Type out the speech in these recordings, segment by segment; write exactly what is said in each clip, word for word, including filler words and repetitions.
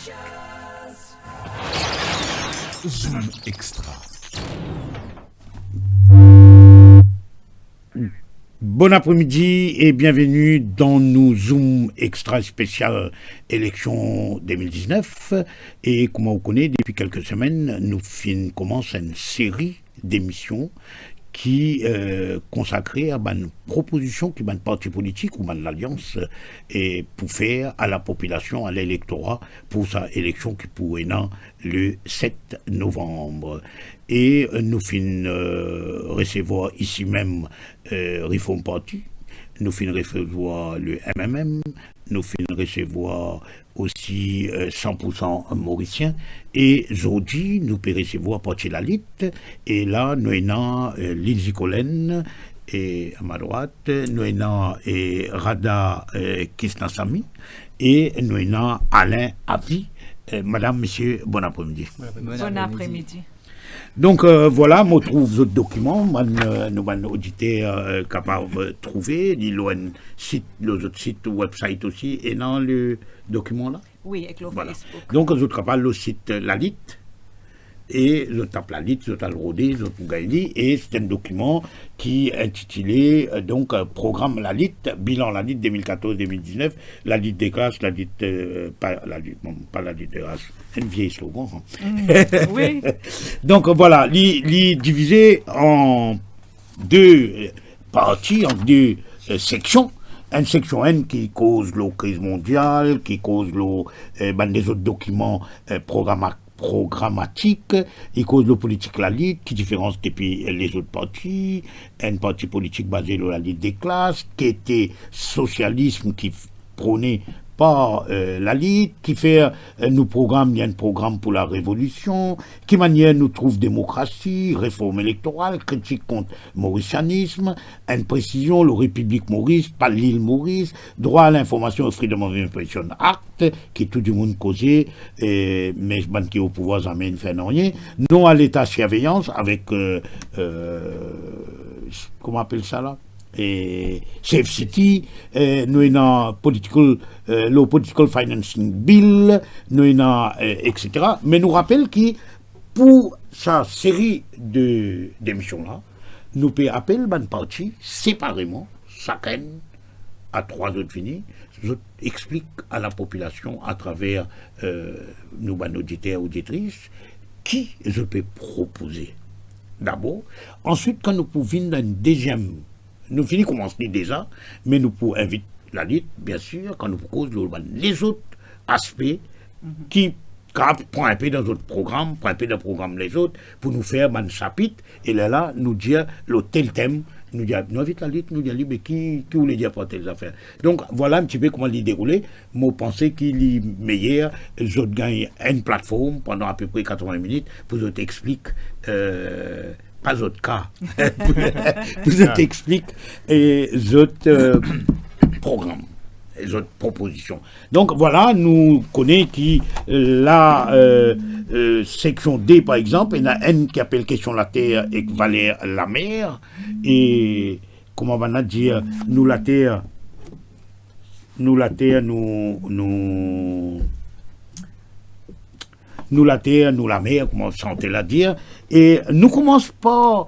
Zoom Extra. Bon apremidi e bienveni dan nou Zoom Extra spesial eleksion de mil diznef. E kouma ou kone, depi kelke semenn, nou finn koumans enn seri demision ki, eh, konsakre a bann propozision ki bann parti politik ou bann lalians, eh, pou fer a lapopilasion, a lelektora pou sa eleksion ki pou ena le set novanm. E, eh, nou finn, eh, resevwar isi mem, eh, Reform Party, nou finn resevwar le M M M, nou finn resevwar osi, eh, San pour San Morisien. E zordi, nou pe resevwar Parti Lalit. E la, nou ena, eh, Lindsay Collen, e a ma drwat, nou ena, eh, Radha, eh, Krishnasamy, e nou ena Alain Avi. Eh, madam, misie, bon apremidi. Bon apremidi. Bon apremidi. Donk, eh, vwala, mo trouv zot dokiman, bann, eh, nou bann oditer, eh, kapav, eh, trouve li lor enn sit, lor zot sit website osi, ena le dokiman la? Wi, ek lor Facebook. Donk, zot kapav al lor sit, eh, Lalit, e zot tap Lalit, zot al rode, zot pou gagn li, e se enn dokiman ki intitile, eh, donk, eh, Program Lalit, Bilan Lalit de mil katorz de mil diznef, Lalit de klas, lalit, eh, pa lalit, bon, pa lalit de ras, enn vie slogan, sa. Mm, wi. Donk, vwala, li, li divize an de, eh, parti, an de, eh, seksion. Enn seksion enn ki koz lor kriz mondial, ki koz lor, eh, bann lezot dokiman, eh, programa-, programatik, li koz lor politik lalit, ki diferans depi lezot parti, enn parti politik baze lor lalit de klas, ki ete sosialism ki prone par, eh, lalit, ki fer, eh, nou program, li enn program pou larevolision, ki manier nou trouv demokrasi, reform elektoral, kritik kont morisianism, enn presizion lor Repiblik Moris, pa Lil Moris, drwa a linformasion, Freedom of Information Act, ki tou dimoun koze, eh, me bann ki o pouvwar zame inn fer nanye, non a leta sirveyans avek, eh, eh, kouma apel sa la? E Safe City, eh, nou ena political, eh, lor Political Financing Bill, nou ena, eh, et cetera. Me nou rapel ki pou sa seri de, demision la, nou pe apel bann parti separeman, sakenn a trwa zot vini, zot explik a lapopilasion atraver, eh, nou bann oditer, oditris, ki zot pe propoze. Dabor, answit, kan nou pou vinn dan enn deziem, nou fini koumans li deza, me nou pou invit lalit, biensir, kan nou pou koz lor bann lezot aspe ki kapav pran inpe dan zot program, pran inpe dan program lezot, pou nou fer bann sapit, e lerla nou dir lor tel tem, nou dir, nou invit lalit, nou dir li, be ki, ki ou le dir par tel zafer. Donk, vwala enn tipe kouma li deroule. Mo panse ki li meyer zot gagn enn platform pandan apepre katrevin minit pou zot explik, eh, pa zot ka, pou, pou zot explik, eh, zot, eh, program, zot propozision. Donk, vwala, nou kone ki, eh, la, eh, eh, seksion de, par exanp, ena enn ki apel kestion later ek valer lamer, e kouma bann la dir, nou later, nou later, nou, nou, nou later, nou lamer, kouma sante la dir, e nou koumans par,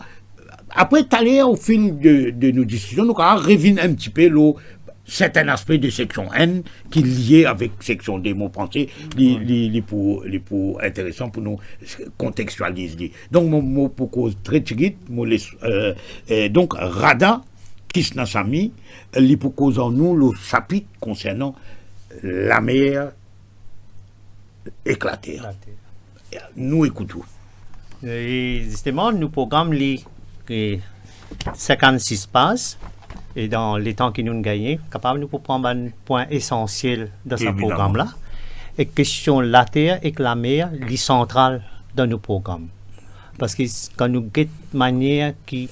apre, taler, o fil de, de nou diskision, nou kapav revinn enn tipe lor sertin aspe de seksion enn ki lie avek seksion de. Mo panse li, li, li pou, li pou interesan pou nou kontekstializ li. Donk, mo, mo pou koz tre tigit, mo les, eh, eh, donk, Radha Krishnasamy, li pou koz ar nou lor sapit konsernan lamer ek later. Later. Nou ekout ou. E zisteman, nou program li, e, sinkannsis paz, e dan letan ki nou gagne, kapav nou pou pran bann pwin esansiel dan sa program la. E kestion later ek lamer, li santral dan nou program. Parski s-, kan nou get manier ki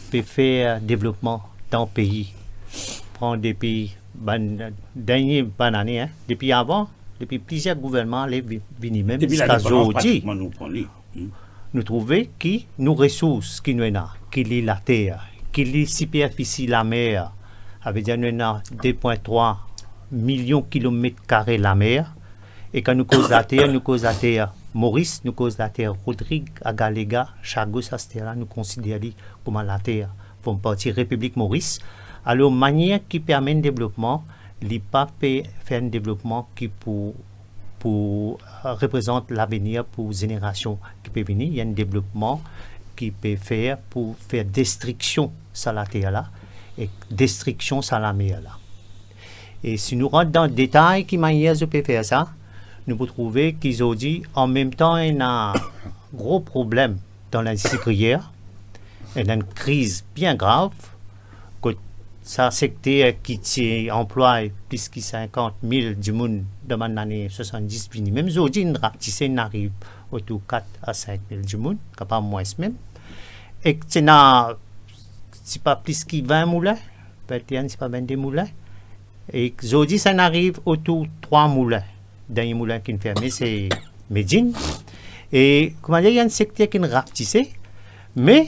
pe fer devlopman dan pei, pran depi bann dernie bann ane, en, depi avan, depi plizier gouvernman ale vi-, vini, mem ziska zordi, nou trouve ki nou resours ki nou ena, ki li later, ki li siperfisi lamer, savedir nou ena de pwin trwa milion kilomet kare lamer, E kan nou koz later, nou koz later Moris, nou koz later Rodrig, Agalega, Chagos, aster la nou konsider li kouma later, fom parti Repiblik Moris. Alor, manier ki pe amenn devlopman, li pa pe fer enn devlopman ki pou, pou, eh, reprezant lavenir pou zenerasion ki pe vini. Li enn devlopman ki pe fer pou fer destriksion sa later la, ek destriksion sa lamer la. E si nou rant dan detay ki manier zot pe fer sa, nou pou trouve ki zordi, an mem tan, ena gro problem dan lindistri kriyer, ena enn kriz bien grav, kot sa sekter ki ti anplway plis ki sinkant mil dimoun dan bann lane swasanndis vini, mem zordi inn raptise, inn ariv otour kat a sink mil dimoun, kapav mwins mem. Ek ti ena, ti pa plis ki vin moulin, vinteen, ti pa vennde moulin. E zordi, sa inn ariv otour trwa moulin. Dernie moulin ki'nn ferme, se Medin. E, kouma dir, ena enn sekter ki'nn raptise, me,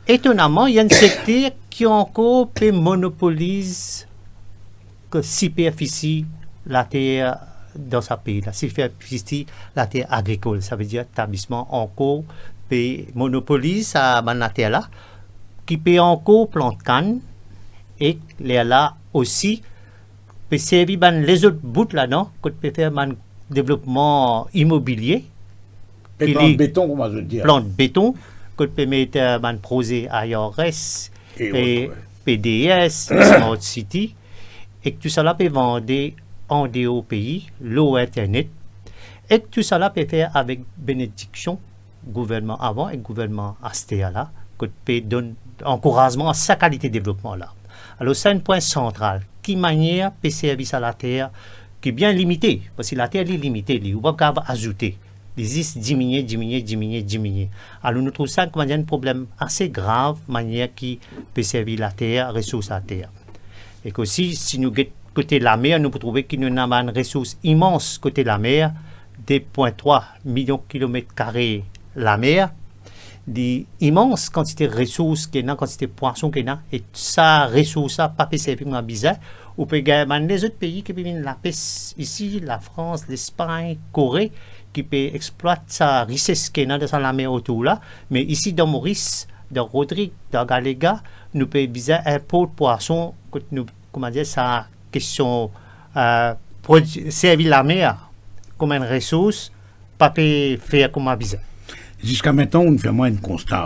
etonaman, ena enn sekter ki ankor pe monopoliz ki siperfisi later dan sa pei la, siperfisi later agrikol, savedir tablisman ankor pe monopoliz sa bann later la, ki pe ankor plant kann, ek lerla osi pe servi bann lezot bout ladan, kot pe fer bann devlopman imobilie, Pe ki plant li beton, kouma zot dir. Plant beton, kot pe met, eh, bann proze I R S, E pe, ot, wi. P D S, Smart City, ek tousala pe vande andeor pei, lor internet, ek tousala pe fer avek benediksion gouvernman avan ek gouvernman aster la, kot pe donn ankourazman a sa kalite devlopman la. Alor, sa enn pwin santral, ki manier pe servi sa later ki bien limite, parski later li limite, li, ou pa kapav azoute. Li zis diminie, diminie, diminie, diminie. Alor, nou trouv sa kouma enn problem ase grav, manier ki pe servi later, resours later. Ek osi, si nou get kote lamer, nou pou trouve ki nou ena bann resours imans kote lamer, de pwin trwa milion kilomet kare lamer. Li imans kantite resours ki ena, kantite pwason ki ena, e sa resours la pa pe servi kouma bizin. Ou pe gagn bann lezot pei ki pe vinn lapes isi, Lafrans, Lespagn, Kore, ki pe explwat sa rises ki ena dan sa lamer otour la. Me isi dan Moris, dan Rodrig, dan Agalega, nou pe bizin inport pwason, kot nou, kouma dir, sa kestion, eh, prodwi-, servi lamer kouma enn resours, pa pe fer kouma bizin. Ziska mintenan, ou'nn fer mwa enn konsta,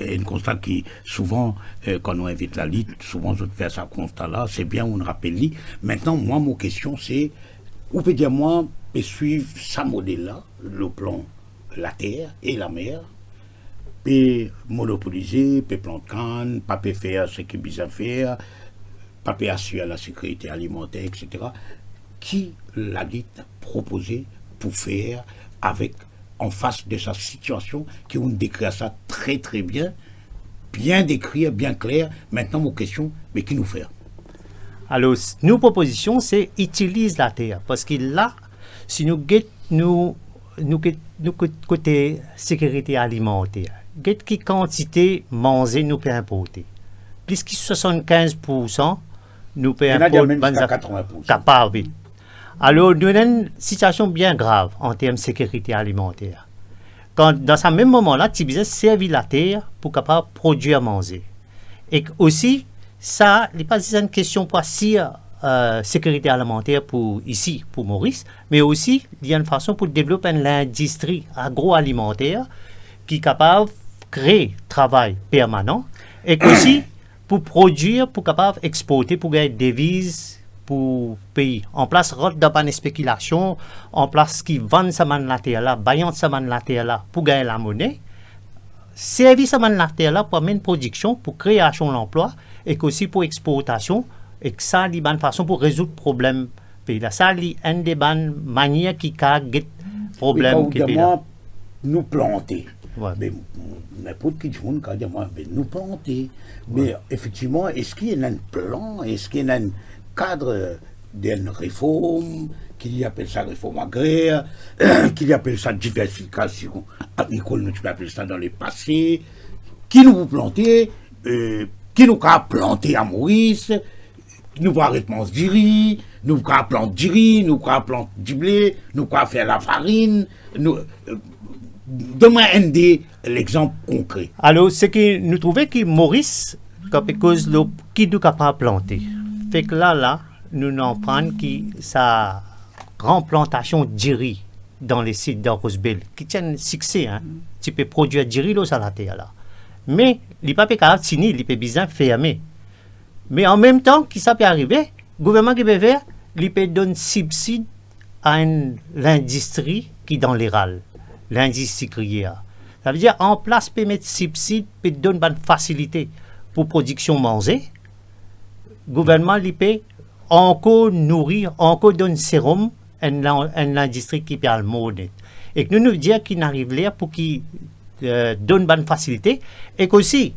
enn konsta ki souvan, eh, kan nou invit lalit, souvan zot fer sa konsta la, se bien ou'nn rapel li. Mintenan, mwa, mo kestion se, ou pe dir mwa, pe swiv sa model la, lor plan later e lamer, pe monopolize, pe plant kann, pa pe fer seki bizin fer, pa pe asir lasekirite alimanter, et cetera. Ki lalit propoze pou fer avek, an fas de sa sitiasion ki ou'nn dekrir sa tre, tre bien, bien dekrir, bien kler. Mintenan, mo kestion, me ki nou fer? Alor, s-, nou propozision, se itiliz later, parski la, si nou get, nou, nou get, nou kot-, kote sekirite alimanter, get ki kantite manze nou pe inporte. Plis ki swasann-kinz poursan nou pe inport, ena mem ziska katrovin poursan. Kapav, wi. Alor, nou ena enn sitiasion bien grav an term sekirite alimanter. Kan, dan sa mem moman la, ti bizin servi later pou kapav prodwir manze. Ek osi, sa, li pa zis enn kestion pou asir, eh, sekirite alimanter pou isi, pou Moris, me osi, li enn fason pou devlop enn lindistri agroalimanter ki kapav kree travay permanan, ek osi pou prodwir, pou kapav exporte, pou gagn deviz pou pei. Anplas rant dan bann spekilasion, anplas ki vann sa bann later la, bayant sa bann later la pou gagn lamone, servi sa bann later la pou amenn prodiksion, pou kreasion lanplwa, ek osi pou exportasion, ek sa, li bann fason pou rezoud problem pei la. Sa, li enn de bann manier ki kapav get problem ki pe la. Wi, kan ou dir mwa, nou plante. Wi. Me, ninport ki dimoun kapav dir mwa, be nou plante. Wi. Me efektivman, eski ena enn plan, eski ena enn kad de enn reform, ki li apel sa reform agrer, ki li apel sa diversifikasion agrikol, nou ti pe apel sa dan lepase, ki nou pou plante, eh, ki nou kapav plante a Moris, nou pou aret manz diri, Nou kapav plant diri, nou kapav plant dible, nou kapav fer lafarinn, nou, eh, donn mwa enn de lexanp konkre. Alor, seki nou trouve ki Moris, kan pe koz lor ki nou kapav plante. Fek la, la, nou, nou aprann ki sa gran plantasion diri dan lesid, dan Rosbel, ki ti enn sikse, hein, ti pe prodwir diri lor sa later la. Me li pa pe kapav tini, li pe bizin ferme. Me anmemtan, ki sa pe arive? Gouvernman ki pe fer? Li pe donn sibsid a enn lindistri ki dan leral, lindistri kriyer. Savedir, anplas pe met sibsid, pe donn bann fasilite pou prodiksion manze, gouvernman li pe ankor nouri, ankor donn serom enn la-, enn lindistri ki pe al mor net. Ek nou, nou dir ki'nn ariv ler pou ki, eh, donn bann fasilite, ek osi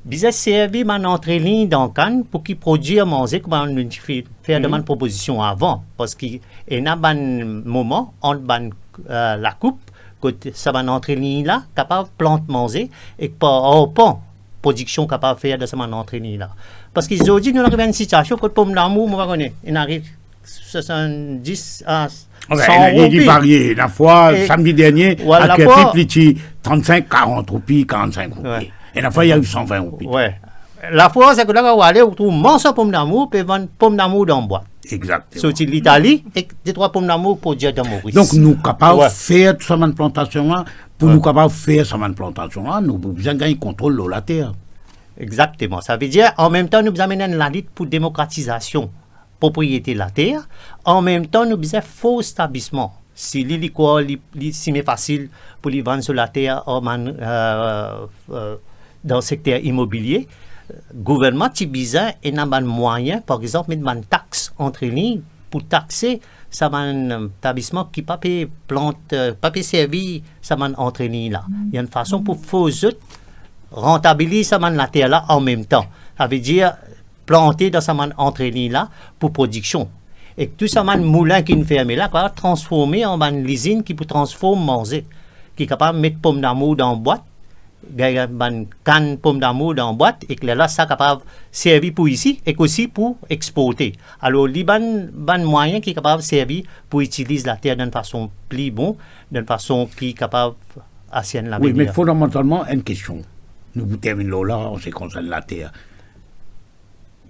bizin servi bann antrelign dan kann pou ki prodwir manze, kouma nou ti fer, fer dan bann propozision avan, parski ena bann moman ant bann, eh, lakoup, kot sa bann antrelign la kapav plant manze, ek par arpan, prodiksion kapav fer dan sa bann antrelign la. Parski zordi nou arive enn sitiasion kot pomdamour, mo pa kone, inn ariv swasanndis a san roupi. Li varie. Lafwa, samdi dernie, al Kepit, li ti trannsink, karant roupi, karannsink roupi. E lafwa, li ariv san vin roupi. Lafwa, se kot la ou ale, ou trouv marsan pomdamour pe vann pomdamour dan bwat. Exakteman. Sorti Litali, ek de trwa pomdamour prodwir dan Moris. Donk, nou kapav fer tou sa bann plantasion la, pou nou kapav fer sa bann plantasion la, nou pou bizin gagn kontrol lor later. Exakteman. Savedir, anmemtan, nou bizin amenn enn lalit pou demokratizasion propriete later, anmemtan, nou bizin fors tablisman. Si li, li krwar li, li sime fasil pou li vann so later, ar bann, eh, eh, dan sekter imobilie, gouvernman ti bizin ena bann mwayin, par exanp, met bann tax antrelign pou takse sa bann, eh, tablisman ki pa pe plant, eh, pa pe servi sa bann antrelign la. Li enn fason pou fors zot rantabiliz sa bann later la anmemtan. Savedir, plante dan sa bann antrelign la pou prodiksion. Ek tou sa bann moulin ki'nn ferme la, kapav transforme an bann lizinn ki pou transform manze, ki kapav met pomdamour dan bwat, gagn bann kann pomdamour dan bwat, ek lerla sa kapav servi pou isi, ek osi pou exporte. Alor, li bann, bann mwayin ki kapav servi pou itiliz later dan enn fason pli bon, dan enn fason ki kapav asir enn lavenir. Wi, me fondamantalman, enn kestion. Nou pou terminn lor la, an se ki konsern later.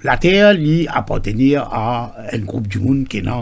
Later, li apartenir a enn group dimoun ki ena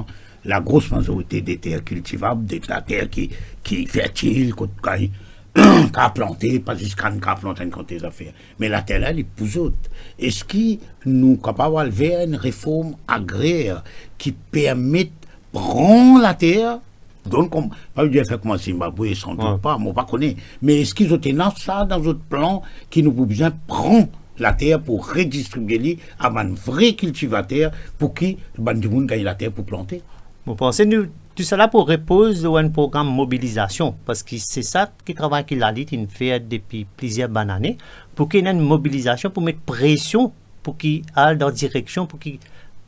lagros mazorite de ter kiltivab, de later ki, ki fertil, kot gagn, kapav plante, pa zis kann, kapav plante enn kantite zafer. Me later la, li pou zot. Eski nou kapav al ver enn reform agrer ki permet pran later, donn kom, pa bizin fer kouma Zimbabwe, sandout pa, mo pa kone. Me eski zot ena sa dan zot plan ki nou pou bizin pran later pou redistribie li a bann vre kiltivater pou ki bann dimoun gagn later pou plante? Mo panse nou, tou sala pou repoz lor enn program mobilizasion, parski se sa ki travay ki lalit inn fer depi plizier bann ane, pou ki ena enn mobilizasion pou met presion pou ki al dan direksion pou ki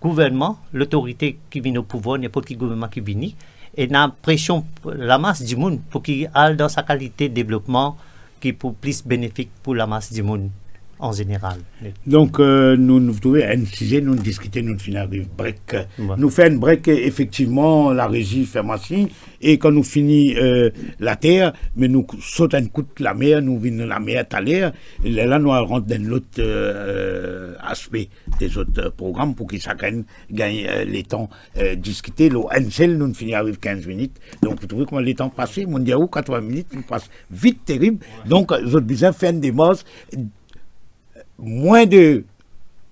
gouvernman, lotorite ki vinn o pouvwar, ninport ki gouvernman ki vini, ena presion lamas dimoun pou ki al dan sa kalite devlopman ki pou plis benefik pou lamas dimoun an zeneral. Donk, euh, nou, nou trouve enn size, nou diskite, nou finn ariv brek. Wi. Nou fer enn brek, efektivman, larezi fer mwa sign, e kan nou fini, euh, later, me nou sot enn kout lamer, nou vinn lamer taler, lerla nou al rant dan enn lot, euh, aspe de zot, euh, program pou ki sakenn gagn, euh, letan, euh, diskite. Lor enn sel, nou finn ariv kinz minit. Donk, ou trouve kouma letan pase, mo dir ou, katrovin minit, li pas vit terib. Donk, zot bizin fer enn demars, mwin de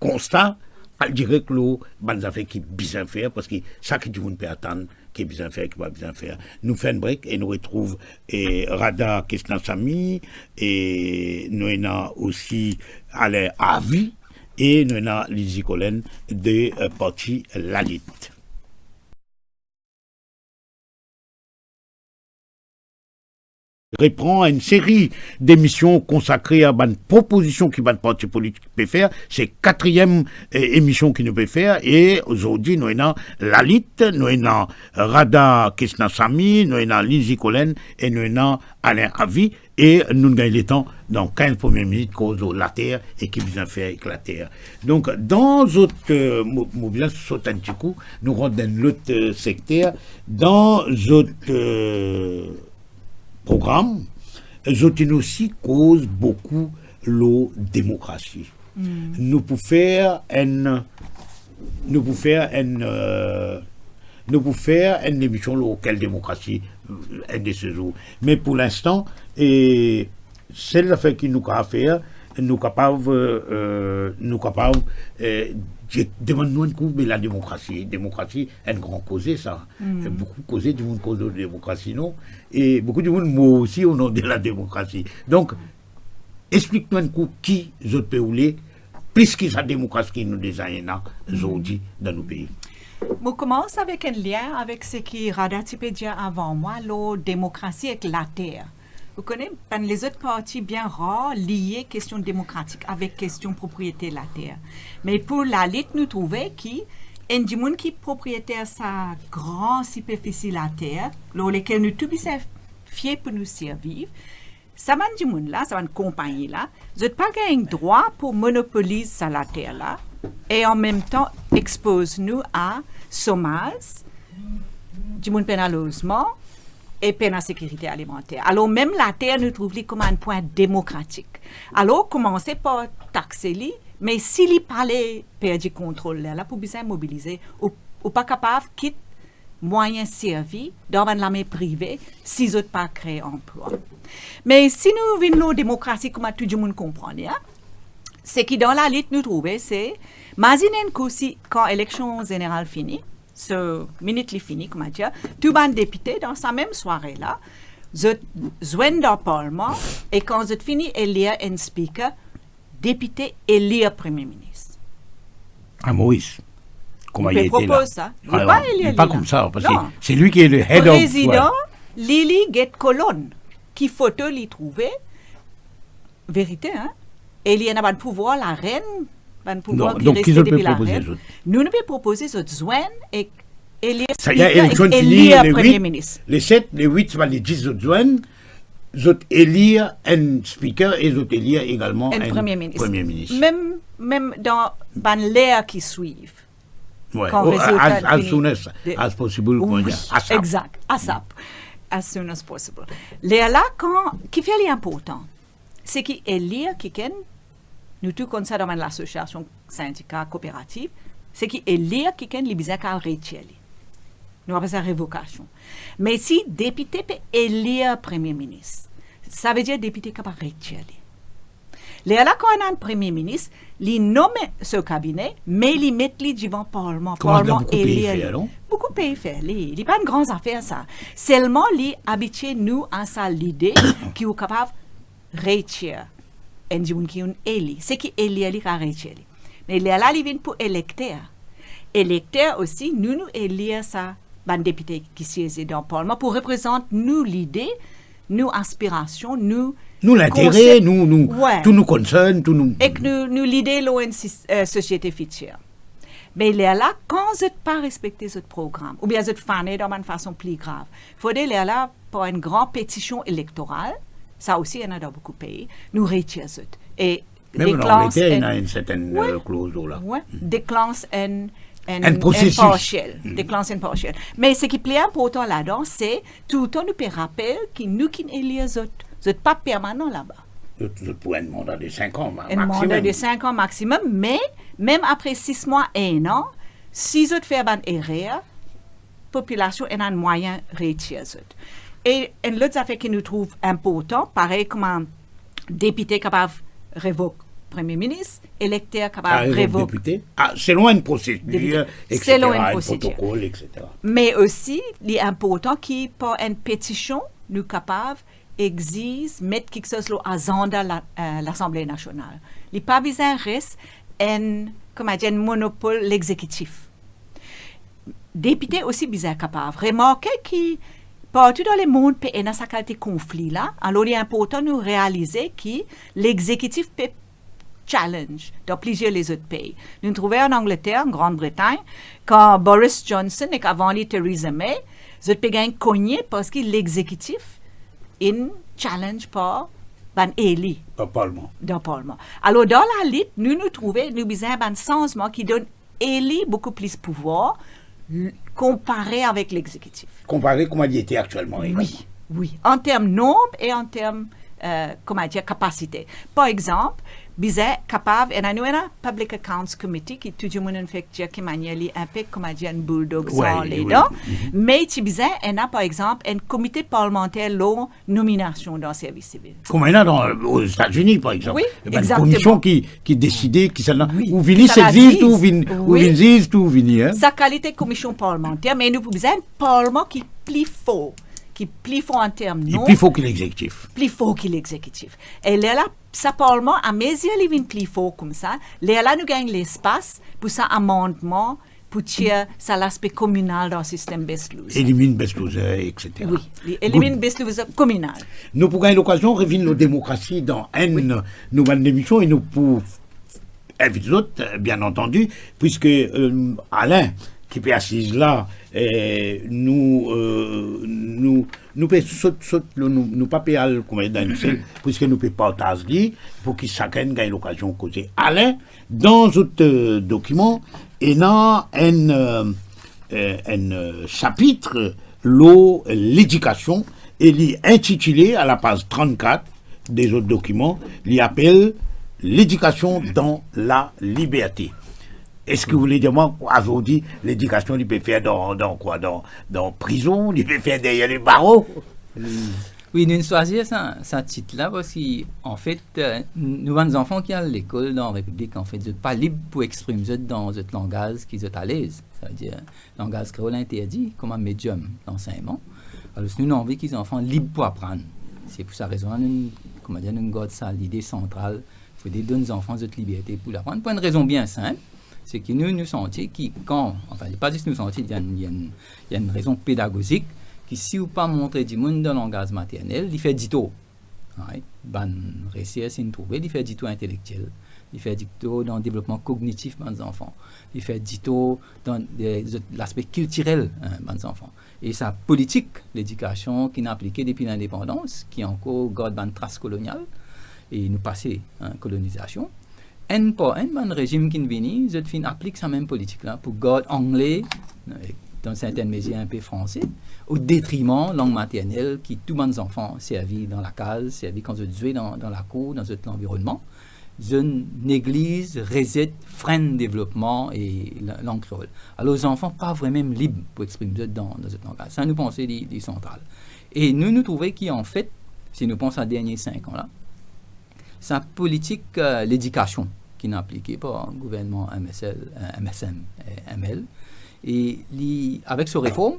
konsta, al direk lor bann zafer ki bizin fer, parski sa ki dimoun pe atann, ki bizin fer, ki pa bizin fer. Nou fer enn brek e nou retrouv, eh, Radha Krishnasamy, e nou ena osi Alain Harvey, e nou ena Lydie Colin de, eh, Parti Lalit. repran enn seri demision konsakre a bann propozision ki bann parti politik pe fer. Se katriem, eh, emision ki nou pe fer, e zordi nou ena Lalit, nou ena Radha Krishnasamy, nou ena Lizzie Collen e nou ena Alain Havy, e nou gagn letan dan kinz premie minit koz lor later e ki bizin fer ek later. Donk, dan zot, eh, mo, mo bizin sot enn ti kou, nou rant dan lot, eh, sekter, dan zot, eh, program, zot inn osi koz boukou lor demokrasi. Hmm. Nou pou fer enn, nou pou fer enn, eh, nou pou fer enn emision lor kel demokrasi, eh, enn de se zour. Me pou linstan, e sel zafer ki nou kapav fer, nou kapav, eh, eh, nou kapav, eh, de-, demann nou enn kou, me lademokrasi, demokrasi, enn gran koze sa. Hmm. Boukou koze, dimoun koz lor demokrasi, non? E boukou dimoun mor osi o non de lademokrasi. Donk, explik nou enn kou ki zot pe oule, plis ki sa demokrasi ki nou deza ena zordi dan nou pei. Mo koumans avek enn lien avek seki Radha ti pe dir avan mwa lor demokrasi ek later. Ou kone, bann lezot parti bien rar lie kestion demokratik avek kestion propriete later. Me pou Lalit, nou trouve ki enn dimoun ki propriete sa gran siperfisi later, lor lekel nou tou bizin fie pou nou sirviv, sa bann dimoun la, sa bann konpagni la, zot pa gagn drwa pou monopoliz sa later la, e anmemtan expoz nou a somaz, dimoun pena lozman e pena sekirite alimanter. Alor, mem later, nou trouv li kouma enn pwin demokratik. Alor, koumanse par takse li, me si li pa le perdi kontrol, lerla pou bizin mobilize, ou, ou pa kapav kit mwayin servi dan bann lame prive si zot pa kree anplwa. Me si nou vinn lor demokrasi kouma tou dimoun konpran li, a, seki dan Lalit nou trouve se, mazinn enn kou si kan eleksion zeneral fini, so, minit li fini, kouma dir, tou bann depite dan sa mem sware la, zot zwenn dan parlman, e kan zot fini elir enn spiker, depite elir premie minis. A, Moris, kouma li ete la. Li pe propoz sa. Li pa elir li la. Non. Li pa koumsa, parski se li ki le head of, prezidan, li, li get kolonn ki foto li trouve, verite, hein? E li ena bann pouvwar larenn, bann pouvwar ki reste depi larenn. Non, donk ki zot pe propoze zot? Nou, nou pe propoze zot zwenn ek elir spiker ek elir premie minis. Sa, eleksion fini le wit, le set, le wit, sa va le dis zot zwenn, zot elir enn spiker e zot elir egalman enn premie minis. Enn premie minis. Mem, mem dan bann ler ki swiv. Wi. Kan rezilta fini. As, as soon as, as possible, kouma dir, ASAP. Wi, egzak, ASAP. As soon as possible. Lerla, kan, kifer li inportan? Seki elir kikenn, nou tou konn sa dan bann lasosiasion, sindika, kooperativ, seki elir kikenn, li bizin kapav retir li. Nou apel sa revokasion. Me si depite pe elir premie minis, savedir depite kapav retir li. Lerla, kan ena enn premie minis, li nome so kabine, me li met li divan parlman, parlman elir li. Kouma dan boukou pei fer, non? Boukou pei fer li. Li pa enn gran zafer sa. Selman li abitie nou a sa lide ki ou kapav retir enn dimoun ki inn eli, seki elir li kapav retir li. Me lerla li vinn pou elekter. Elekter osi, nou, nou elir sa bann depite ki sieze dan parlman pou reprezant nou lide, nou aspirasion, nou konsep. Nou lintere, nou, nou, tou nou concern, tou nou... Ek nou, nou lide lor enn sis-, eh, sosiete fitir. Me lerla, kan zot pa respekte zot program, oubien zot fane dan bann fason pli grav, fode lerla, par enn gran petision elektoral, sa osi ena dan boukou pei, nou retir zot. E deklans enn, wi, eh, kloz la. Wi, deklans enn, enn, enn prosesis. Enn partiel. Deklans enn partiel. Me seki pli inportan ladan, se toultan nou pe rapel ki nou ki'nn elir zot. Zot pa permanan laba. Zot, zot pou enn manda de sink an ma-, maximum. Enn manda de sink an maximum, me mem apre sis mwa, enn an, si zot fer bann erer, popilasion ena enn mwayin retir zot. E enn lot zafer ki nou trouv inportan, parey kouma depite kapav revok premie minis, elekter kapav revok depite. Ah, selon enn prosedir, depite, et cetera, selon enn prosedir. Enn protokol, et cetera. Me osi, li inportan ki par enn petision, nou kapav exiz, met kiksoz lor azanda la, eh, Lasanble Nasional. Li pa bizin res enn, kouma dir, enn monopol lexekitif. Depite osi bizin kapav. Remarke ki partou dan lemond pe ena sa kalite konfli la, alor li inportan nou realize ki lexekitif pe challenge dan plizier lezot pei. Nou trouve an Angleter, an Gran Bretagn, kan Boris Johnson ek avan li Theresa May, zot pe gagn kogne parski lexekitif inn challenge par bann eli dan parlman. Alor, dan lalit, nou, nou trouve nou bizin bann sanzman ki donn eli boukou plis pouvwar, l-, konpare avek lexekitif. Konpare kouma li ete aktielman, wi, wi, an term nonb e an term, eh, kouma dir, kapasite. Par exanp, bizin kapav, ena, nou ena Public Accounts Committee ki tou dimoun inn fek dir ki manier li inpe, kouma dir, enn bouldog san ledan. Me ti bizin ena, par exanp, enn komite parlmanter lor nominasion dan servis sivil. Kouma ena dan, Ozetazini, par exanp. Wi, bann komision ki, ki deside ki sa la, ou vini sezis, ou vini, ou vini ziz, ou vini, hein. Sa kalite komision parlmanter, me nou pou bizin parlman ki pli for, ki pli for an term nonb, pli for ki lexekitif. Pli for ki lexekitif. E lerla, sa parlman, amezir li vinn pli for koumsa, lerla nou gagn lespas pou sa amandman, pou tir sa laspe kominal dan sistem best loser. Elimin best loser, et cetera. Wi, li elimin best loser kominal. Nou pou gagn lokazion revinn lor demokrasi dan enn nou bann lemision e nou pou invit zot, bien antandi, puiske, eh, Alain, ki pe asiz la, eh, nou, eh, nou, nou pe sot, sot, nou, nou, nou pa pe al kouma dan enn sel, puiske nou pe partaz li, pou ki sakenn gagn lokazion koze. Alain, dan zot, eh, dokiman, ena enn, eh, eh, enn, eh, sapit lor ledikasion e li intitile a lapaz trannkat de zot dokiman, li apel Ledikasion dan laliberte. Est-ce que vous voulez dire moi, azordi, ledikasion, li pe fer dan, dan kwa, dan, dan prizon, li pe fer deryer lebaro? Wi, nou swazir sa, sa tit la, parski, anfet, eh, nou bann zanfan ki al lekol dan Repiblik, anfet, zot pa lib pou exprim zot dan zot langaz ki zot alez. Savedir, langaz kreol interdi kouma medium lansegnman. Alor, nou, nou anvi ki zanfan lib pou aprann. Se pou sa rezon la, nou, kouma dir, nou gard sa lide santral, fode donn zanfan zot liberte pou aprann, pou enn rezon bien sinp, se ki nou, nou santi ki kan, anfin, li pa zis nou santi, li enn, li enn, li enn rezon pedagozik, ki si ou pa montre dimoun dan langaz maternel, li fer ditor. Right? Bann resers inn trouve, li fer ditor intelektiel, li fer ditor dan devlopman kognitif bann zanfan, li fer ditor dan, eh, zot, laspe kiltirel, eh, bann zanfan. E sa politik ledikasion ki inn aplike depi lindepandans, ki ankor gard bann tras kolonial, e nou pase, eh, kolonizasion. Enn par enn, bann rezim ki'nn vini, zot finn aplik sa mem politik la pou gard angle, eh, dan sertenn mezir inpe franse, o detriman lang maternel ki tou bann zanfan servi dan lakaz, servi kan zot zwe dan, dan lakour, dan zot lanvironnman. Zot negliz, rezet, frenn devlopman e la-, lang kreol. Alor, zanfan pa vremem lib pou exprim zot dan, dan zot langaz. Sa, nou panse, li, li santral. E nou, nou trouve ki, anfet, si nou pran sa dernie sink an la, sa politik, eh, ledikasion ki inn aplike par gouvernman M S L, eh, M S M, eh, M L. E li, avek so reform,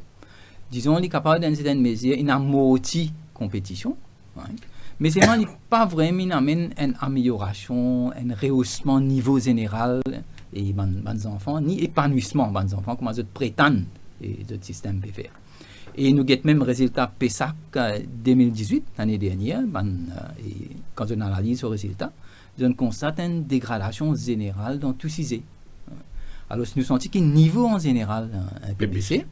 dizon, li kapav, dan enn sertenn mezir, inn amorti konpetision, right? Me selman, li pa vremem inn amenn enn ameliorasion, enn reosman nivo zeneral e bann, bann zanfan, ni epanwisman bann zanfan, kouma zot pretann, e zot sistem pe fer. E nou get mem rezilta PESAC, eh, de mil dizwit, lane dernie, bann, eh, e kan zot inn analiz so rezilta, zot inn konstat enn degradasion zeneral dan tou size. Alor, nou santi ki nivo an zeneral, eh, inpe bese,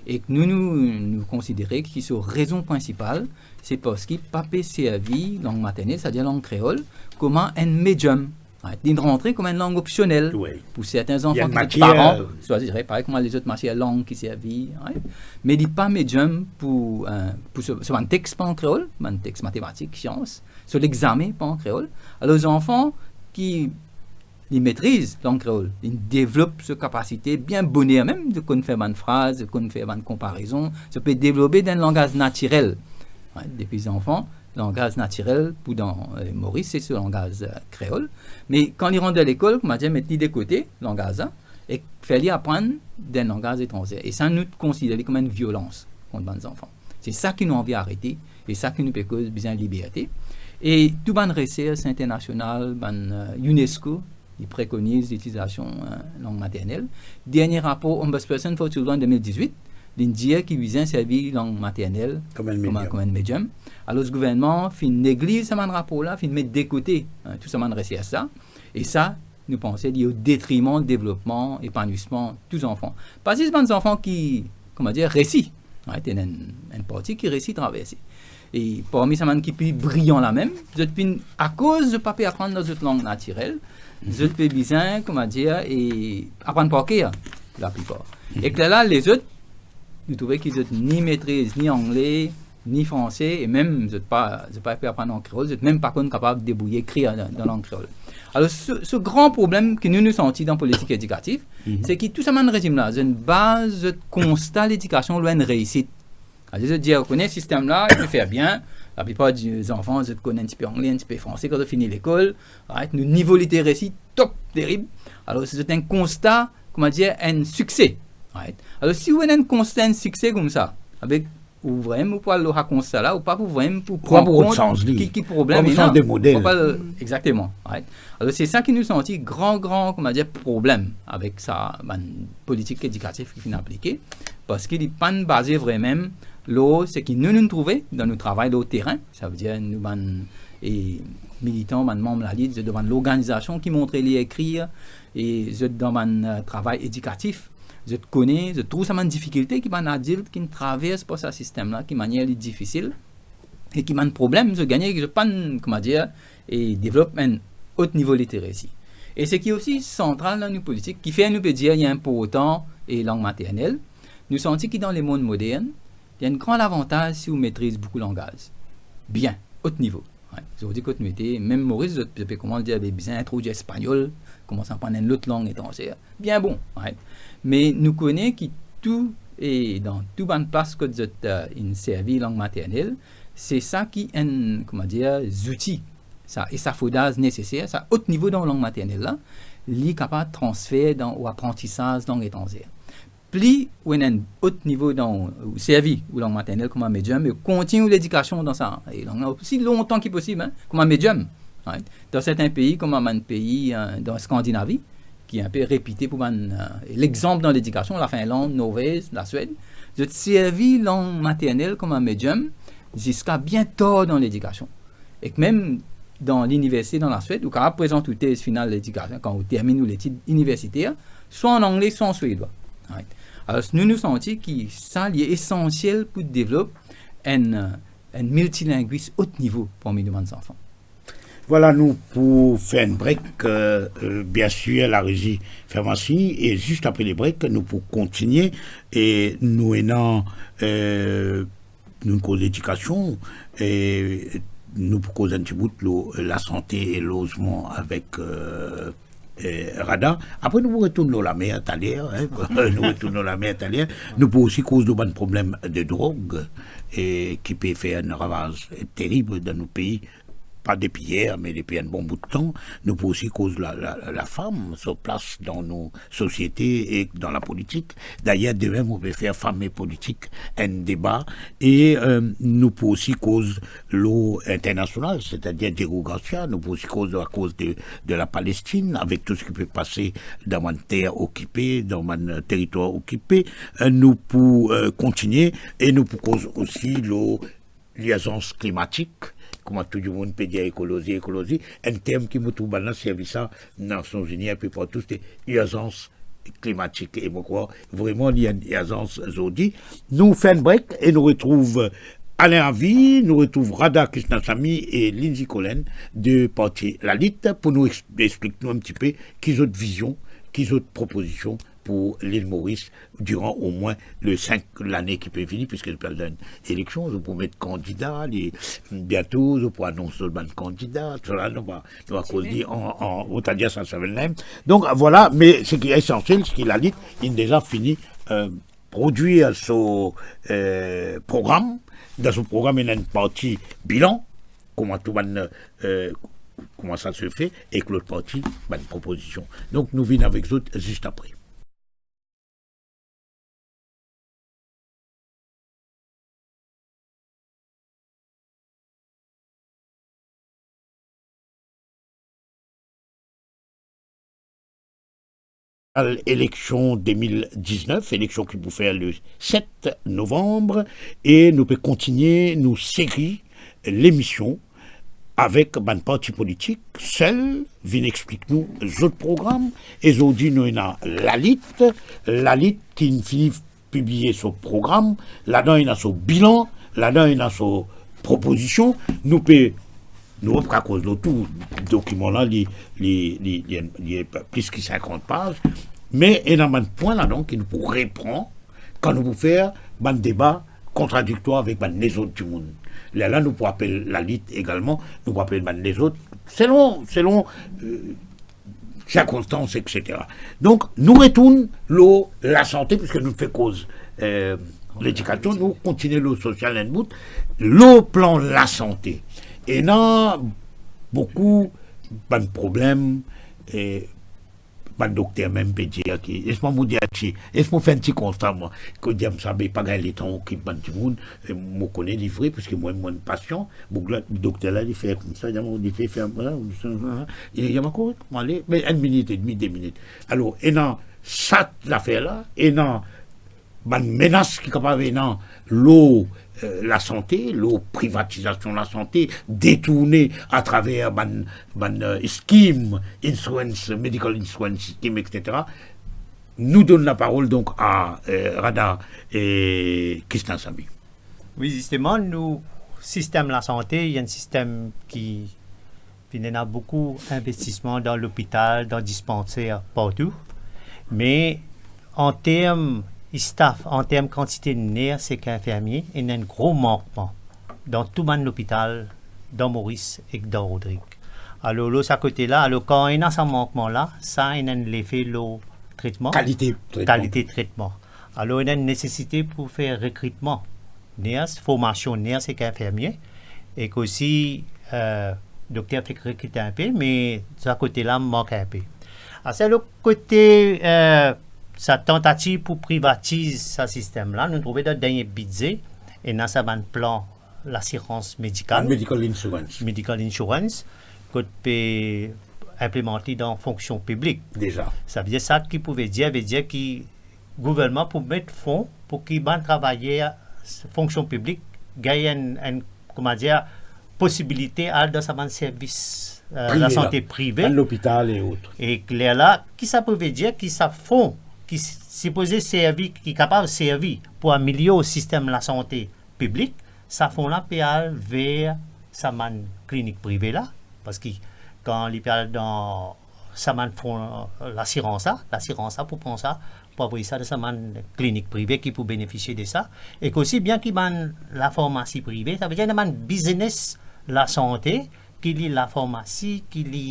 e nou, nou, nou konsidere ki so rezon prinsipal, se parski pa pe servi lang maternel, savedir lang kreol, kouma enn medium. Right? Li rantre kouma enn lang opsionel pou serten zanfan ki zot paran swazir, parey kouma lezot matier lang ki servi, right? Me li pa medium pou, eh, pou so, so bann text pa an kreol, bann text matematik, sians, so lexame pa an kreol. Alor, zanfan ki li metriz lang kreol, li devlop so kapasite bien boner mem, zot konn fer bann fraz, zot konn fer bann konparezon, zot pe devlope dan langaz natirel. Right? Depi zanfan, langaz natirel pou dan, eh, Moris, se so langaz, eh, kreol. Me kan li rant dan lekol, kouma dir, met li de kote, langaz la, e fer li aprann dan langaz etranze. E sa, nou konsidere li kouma enn violans kont bann zanfan. Se sa ki nou anvi arete, e sa ki nou pe koz bizin liberte. E tou bann resers internasional, bann, eh, UNESCO, li prekoniz litilizasion, eh, lang maternel. Dernie rapor Ombudsperson for Children de mil dizwit, linn dir ki bizin servi lang maternel kouma enn medium. Alor, gouvernman finn negliz sa bann rapor la, finn met de kote, eh, tou sa bann resers la. E sa, nou panse li o detriman devlopman, epanwisman tou zanfan. Pa zis bann zanfan ki, kouma dir, resi. Right? Ena enn, enn parti ki resi traverse. E parmi sa bann ki pli briyan la mem, zot finn, akoz zot pa pe aprann dan zot lang natirel, zot pe bizin, kouma dir, e aprann par ker, laplipar. Ek lerla, lezot, nou trouve ki zot ni metriz ni angle, ni franse, e mem zot pa, zot pa pe aprann an kreol, zot mem pa konn kapav debrouye ekrir dan, dan lang kreol. Alor, so, so gran problem ki nou, nou santi dan politik edikatif, se ki tou sa bann rezim la, zot baz zot konsta ledikasion lor enn reisit. Adir, zot dir, ou kone, sistem la, li pe fer bien, laplipar di zanfan, zot konn enn tipe angle, enn tipe franse, kan zot fini lekol, right? Nou nivo literesi top, terib. Alor, se zot enn konsta, kouma dir, enn sikse, right? Alor, si ou ena enn konsta enn sikse koumsa, avek ou vremem, ou pou al lor sa konsta la, ou pa pou vremem pou pran kont ki, ki problem ena. Ou pa pou sanz de model. Ou pa pou al, exakteman, right? Alor, se sa ki nou santi gran, gran, kouma dir, problem avek sa bann politik edikatif ki finn aplike, parski li pa'nn baze vremem lor seki nou, nou trouve dan nou travay lor terin, savedir nou bann, e, militan, bann manm lalit, zot dan bann lorganizasion ki montre lir ekrir, e zot dan bann, eh, travay edikatif, zot kone, zot trouv sa bann difikilte ki bann adilt ki'nn travers par sa sistem la, ki manier li difisil, e ki bann problem zot gagne, ki zot pa'nn, kouma dir, e devlop enn ot nivo literesi. E seki osi santral dan nou politik, kifer nou pe dir li inportan, e lang maternel, nou santi ki dan lemond modern, li enn gran lavantaz si ou metriz boukou langaz. Bien, ot nivo. Right? Zordi kot nou ete, mem Moris, zot, zot pe koumans dir, be, bizin introdwir espagnol, koumans aprann enn lot lang etranzer. Bien bon, right? Me nou kone ki tou, e dan tou bann plas kot zot, eh, inn servi lang maternel, se sa ki enn, kouma dir, zouti, sa esafodaz neseser, sa ot nivo dan lang maternel la, li kapav transfer dan ou aprantisaz lang etranzer. Pli ou ena enn ot nivo dan ou servi ou lang maternel kouma medium, e ou kontign ou ledikasion dan sa, e lang la osi lontan ki posib, hein, kouma medium, right? Dan sertin pei, kouma bann pei, eh, dan Skandinavi, ki inpe repite pou bann, eh, lexanp dan ledikasion, Lafinland, Norvez, Laswed, zot servi lang maternel kouma medium ziska bien tar dan ledikasion. Ek mem dan liniversite dan Laswed, ou kapav prezant ou tez final ledikasion, kan ou terminn ou letid iniversiter, swa an angle, swa an swedwa. Right? Alor, nou, nou santi ki sa, li esansiel pou devlop enn, enn miltilingwis ot nivo parmi nou bann zanfan. Vwala, nou pou fer enn break, eh, eh, biensir, larezi ferm si, e zis apre le break, nou pou kontigne, e nou ena, eh, nou koz ledikasion, e nou pou koz enn ti bout lor lasante e lozman avek, eh, eh, Rada. Apre, nou pou retourn lor lamer taler, hein. Nou retourn lor lamer taler. Nou pou osi koz lor bann problem de drog, e ki pe fer enn ravaz terib dan nou pei, pa depi yer, me depi enn bon bout tan. Nou pou osi koz la, la, la, lafam, so plas dan nou sosiete e dan lapolitik. Dayer, demin, mo pe fer Fam e Politik enn deba, e, eh, nou pou osi koz lor internasional, setadir Diego Garcia, nou pou osi koz akoz de, de Lapalestin, avek tou seki pe pase dan bann ter okipe, dan bann teritwar okipe. Eh, nou pou, eh, kontigne, e nou pou koz osi lor lirzans klimatik, kouma tou dimoun pe dir ekolozi, ekolozi, enn term ki mo trouv bann la servi sa Nasion Zini, inpe partou, se lirzans klimatik. E mo krwar vreman li enn lirzans zordi. Nou fer enn break e nou retrouv Alain Avi, nou retrouv Rada Krishnasamy e Lindsay Collen de parti Lalit pou nou ex-, explik nou enn tipe ki zot vizion, ki zot propozision pou Lil Moris diran omwin le sink lane ki pe vini, piske zot pe al dan eleksion, zot pou met kandida, li, biento zot pou anons zot bann kandida, tousala, nou va, nou va koz li an, an, nou ta dir sa, sa vinn la. Donk, vwala, me seki esansiel, seki Lalit, inn deza fini, eh, prodwir so, eh, program. Dan so program, ena enn parti bilan, kouma tou bann, eh, kouma sa se fe, ek lot parti, bann propozision. Donk, nou vinn avek zot zis apre. al eleksion de mil diznef, eleksion ki pou fer le set novanm, e nou pe kontinie nou seri lemision avek bann parti politik, sel vinn explik nou zot program, e zordi nou ena Lalit, Lalit ki finn fini pibliye so program, ladan ena so bilan, ladan ena so propozision, nou pe, nou pa pou koz lor tou, dokiman la, li, li, li, li, li plis ki sinkant paz, me ena bann pwin ladan ki nou pou repran kan nou pou fer bann deba kontradiktwar avek bann lezot dimoun. Lerla nou pou apel Lalit egalman, nou pou apel bann lezot, selon, selon, euh, sirkonstans, et cetera. Donk, nou retourn lor lasante, piski nou finn koz, euh, ledikasion, nou kontinie lor sosial enn bout, lor plan lasante. Ena boukou bann problem, e bann dokter mem pe dir ki, les mwa mo dir ti, les mwa fer enn ti konsta, mwa, ki dir sa, be pa gagn letan okip bann dimoun, e mo kone li vre, piski mwa, mo enn pasian, boug la, dokter la, li fer koumsa, li fer, li fer, li, li, mo ale, me enn minit edmi, de minit. Alor, ena sa zafer la, ena bann menas ki kapav ena lor, eh, lasante, lor privatizasion lasante, detourne atraver bann, bann, eh, scheme, insurance, medical insurance scheme, et cetera. Nou donn laparol donk a, eh, Rada e Kristin Samy. Wi, zisteman, nou, sistem lasante, li enn sistem ki finn ena boukou investisman dan lopital, dan dispanser, partou. Me an term staff, an term kantite ners ek infirmie, ena enn gro mankman dan tou bann lopital, dan Moris ek dan Rodrig. Alor, lor sa kote la, alor, kan ena sa mankman la, sa ena enn lefe lor tretman. Kalite tretman. Kalite tretman. Alor, ena enn nesesite pou fer rekritman ners, formasion ners ek infirmie, ek osi, eh, dokter fek rekrite inpe, me sa kote la mank inpe. Aster, lot kote, eh, sa tantativ pou privatiz sa sistem la, nou trouve dan dernie bidze, ena sa bann plan lasirans medikal. Medical insurance. Medical insurance, kot pe inplimante dan fonksion piblik. Deza. Savedir sa ki pou vedir, vedir ki gouvernman pou met fon pou ki bann travayer fonksion piblik gagn enn, enn, kouma dir, posibilite al dan sa bann servis, eh, prive, lasante la, prive. Bann lopital e ot. E lerla, ki sa pou vedir ki sa fon ki sipoze servi, ki kapav servi pou amelior sistem lasante piblik, sa fon la pe al ver sa bann klinik prive la, parski kan li pe al dan sa bann fon, eh, lasirans la, lasirans la pou pran sa, pou avoy sa dan sa bann klinik prive ki pou benefisie de sa, ek osi bien ki bann lafarmasi prive, savedir ena bann biznes lasante, ki li lafarmasi, ki li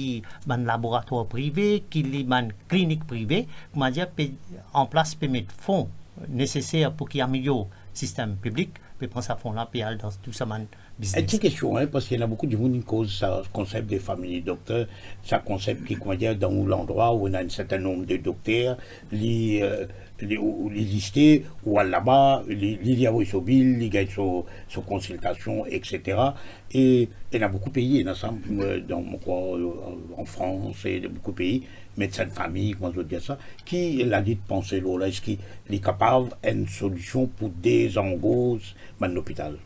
bann laboratwar prive, ki li bann klinik prive, kouma dir, pe, an plas pe met fon neseser pou ki amelior sistem piblik, pe pran sa fon la, pe al dan tou sa bann biznes. Enn ti kestion, hein, parski ena boukou dimoun ki koz sa konsep de family doctor, sa konsep ki, kouma dir, dan ou landrwa ou ena enn sertin nonb de dokter, li, eh, li, ou, ou li liste, ou al laba, li, li, li avoy so bil, li gagn so, so konsiltasion, et cetera. E ena boukou pei, ena sa, eh, dan, mo krwar, eh, an Frans, e dan boukou pei, medsin de fami, kouma zot dir sa, ki Lalit panse lor la, eski li kapav enn solision pou dezangoz bann lopital?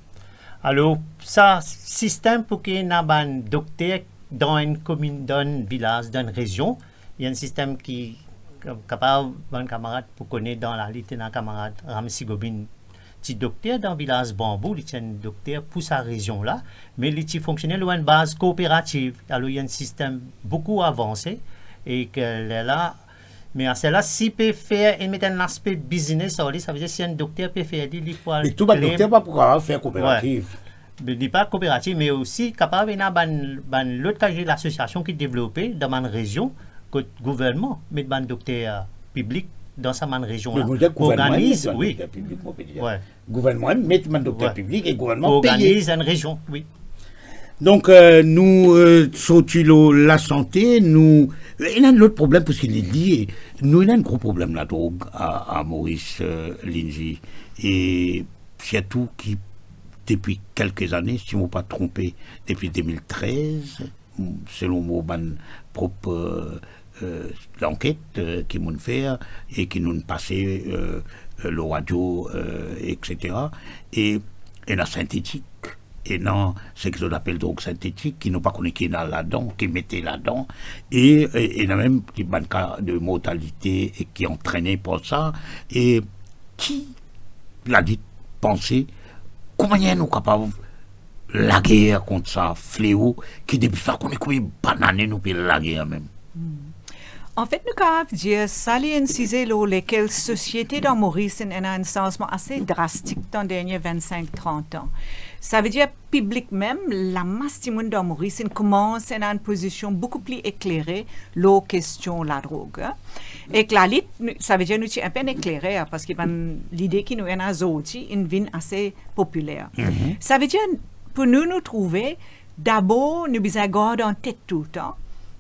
Alor, sa sistem pou ki ena bann dokter dan enn komin, dan enn vilaz, dan enn rezion, li enn sistem ki kapav, bann kamarad pou kone dan Lalit, ena kamarad Ramsi Gobin, ti dokter dan vilaz Banbou, li ti enn dokter pou sa rezion la, me li ti fonksione lor enn baz kooperativ. Alor, li enn sistem boukou avanse, e ki lerla, me aster la, si pe fer, e met enn laspe biznes ar li, savedir si enn dokter pe fer li, li pou al... Me tou bann dokter pa pou kapav fer kooperativ. Wi. Li pa kooperativ, me osi kapav ena bann, bann lot kalite lasosiasion ki devlope dan bann rezion, kot gouvernman met bann dokter piblik dan sa bann rezion la. Me mo dir gouvernman met bann dokter piblik, mo pe dir. Wi. Gouvernman met bann dokter piblik e gouvernman peye. Organiz enn rezion, wi. Donk, eh, nou, eh, sorti lor lasante, nou, eh, ena enn lot problem, parski li lie, nou ena enn gro problem ladrog a, a Moris, eh, Lindsay. E sirtou ki depi kelke zane, si mo pa tronpe, depi de mil trez, selon mo bann prop, eh, euh, lanket, euh, ki mo'nn fer e ki nou'nn pase, euh, euh, lor radio, euh, et cetera. E ena sintetik, ena seki zot apel drog sintetik, ki nou pa kone ki ena ladan, ki mete ladan, e, e ena mem ki bann ka de mortalite e ki antrene par sa, e ki Lalit panse, kouma nou kapav lager kont sa fleo ki depi pa kone konbien bann ane nou pe lager mem? Hmm. Anfet, nou kapav dir sa li enn size lor lekel sosiete dan Moris ena enn sanzman ase drastik dan dernie vinn-sink, trant an. Savedir, piblik mem, lamas dimoun dan Moris inn koumans ena enn pozision boukou pli eklere lor kestion ladrog, eh. Ek lalit, nou, savedir nou ti enpe eklere, parski bann lide ki nou ena zordi inn vinn ase popiler. Mhm. Savedir, pou nou, nou trouve, dabor, nou bizin gard an tet toultan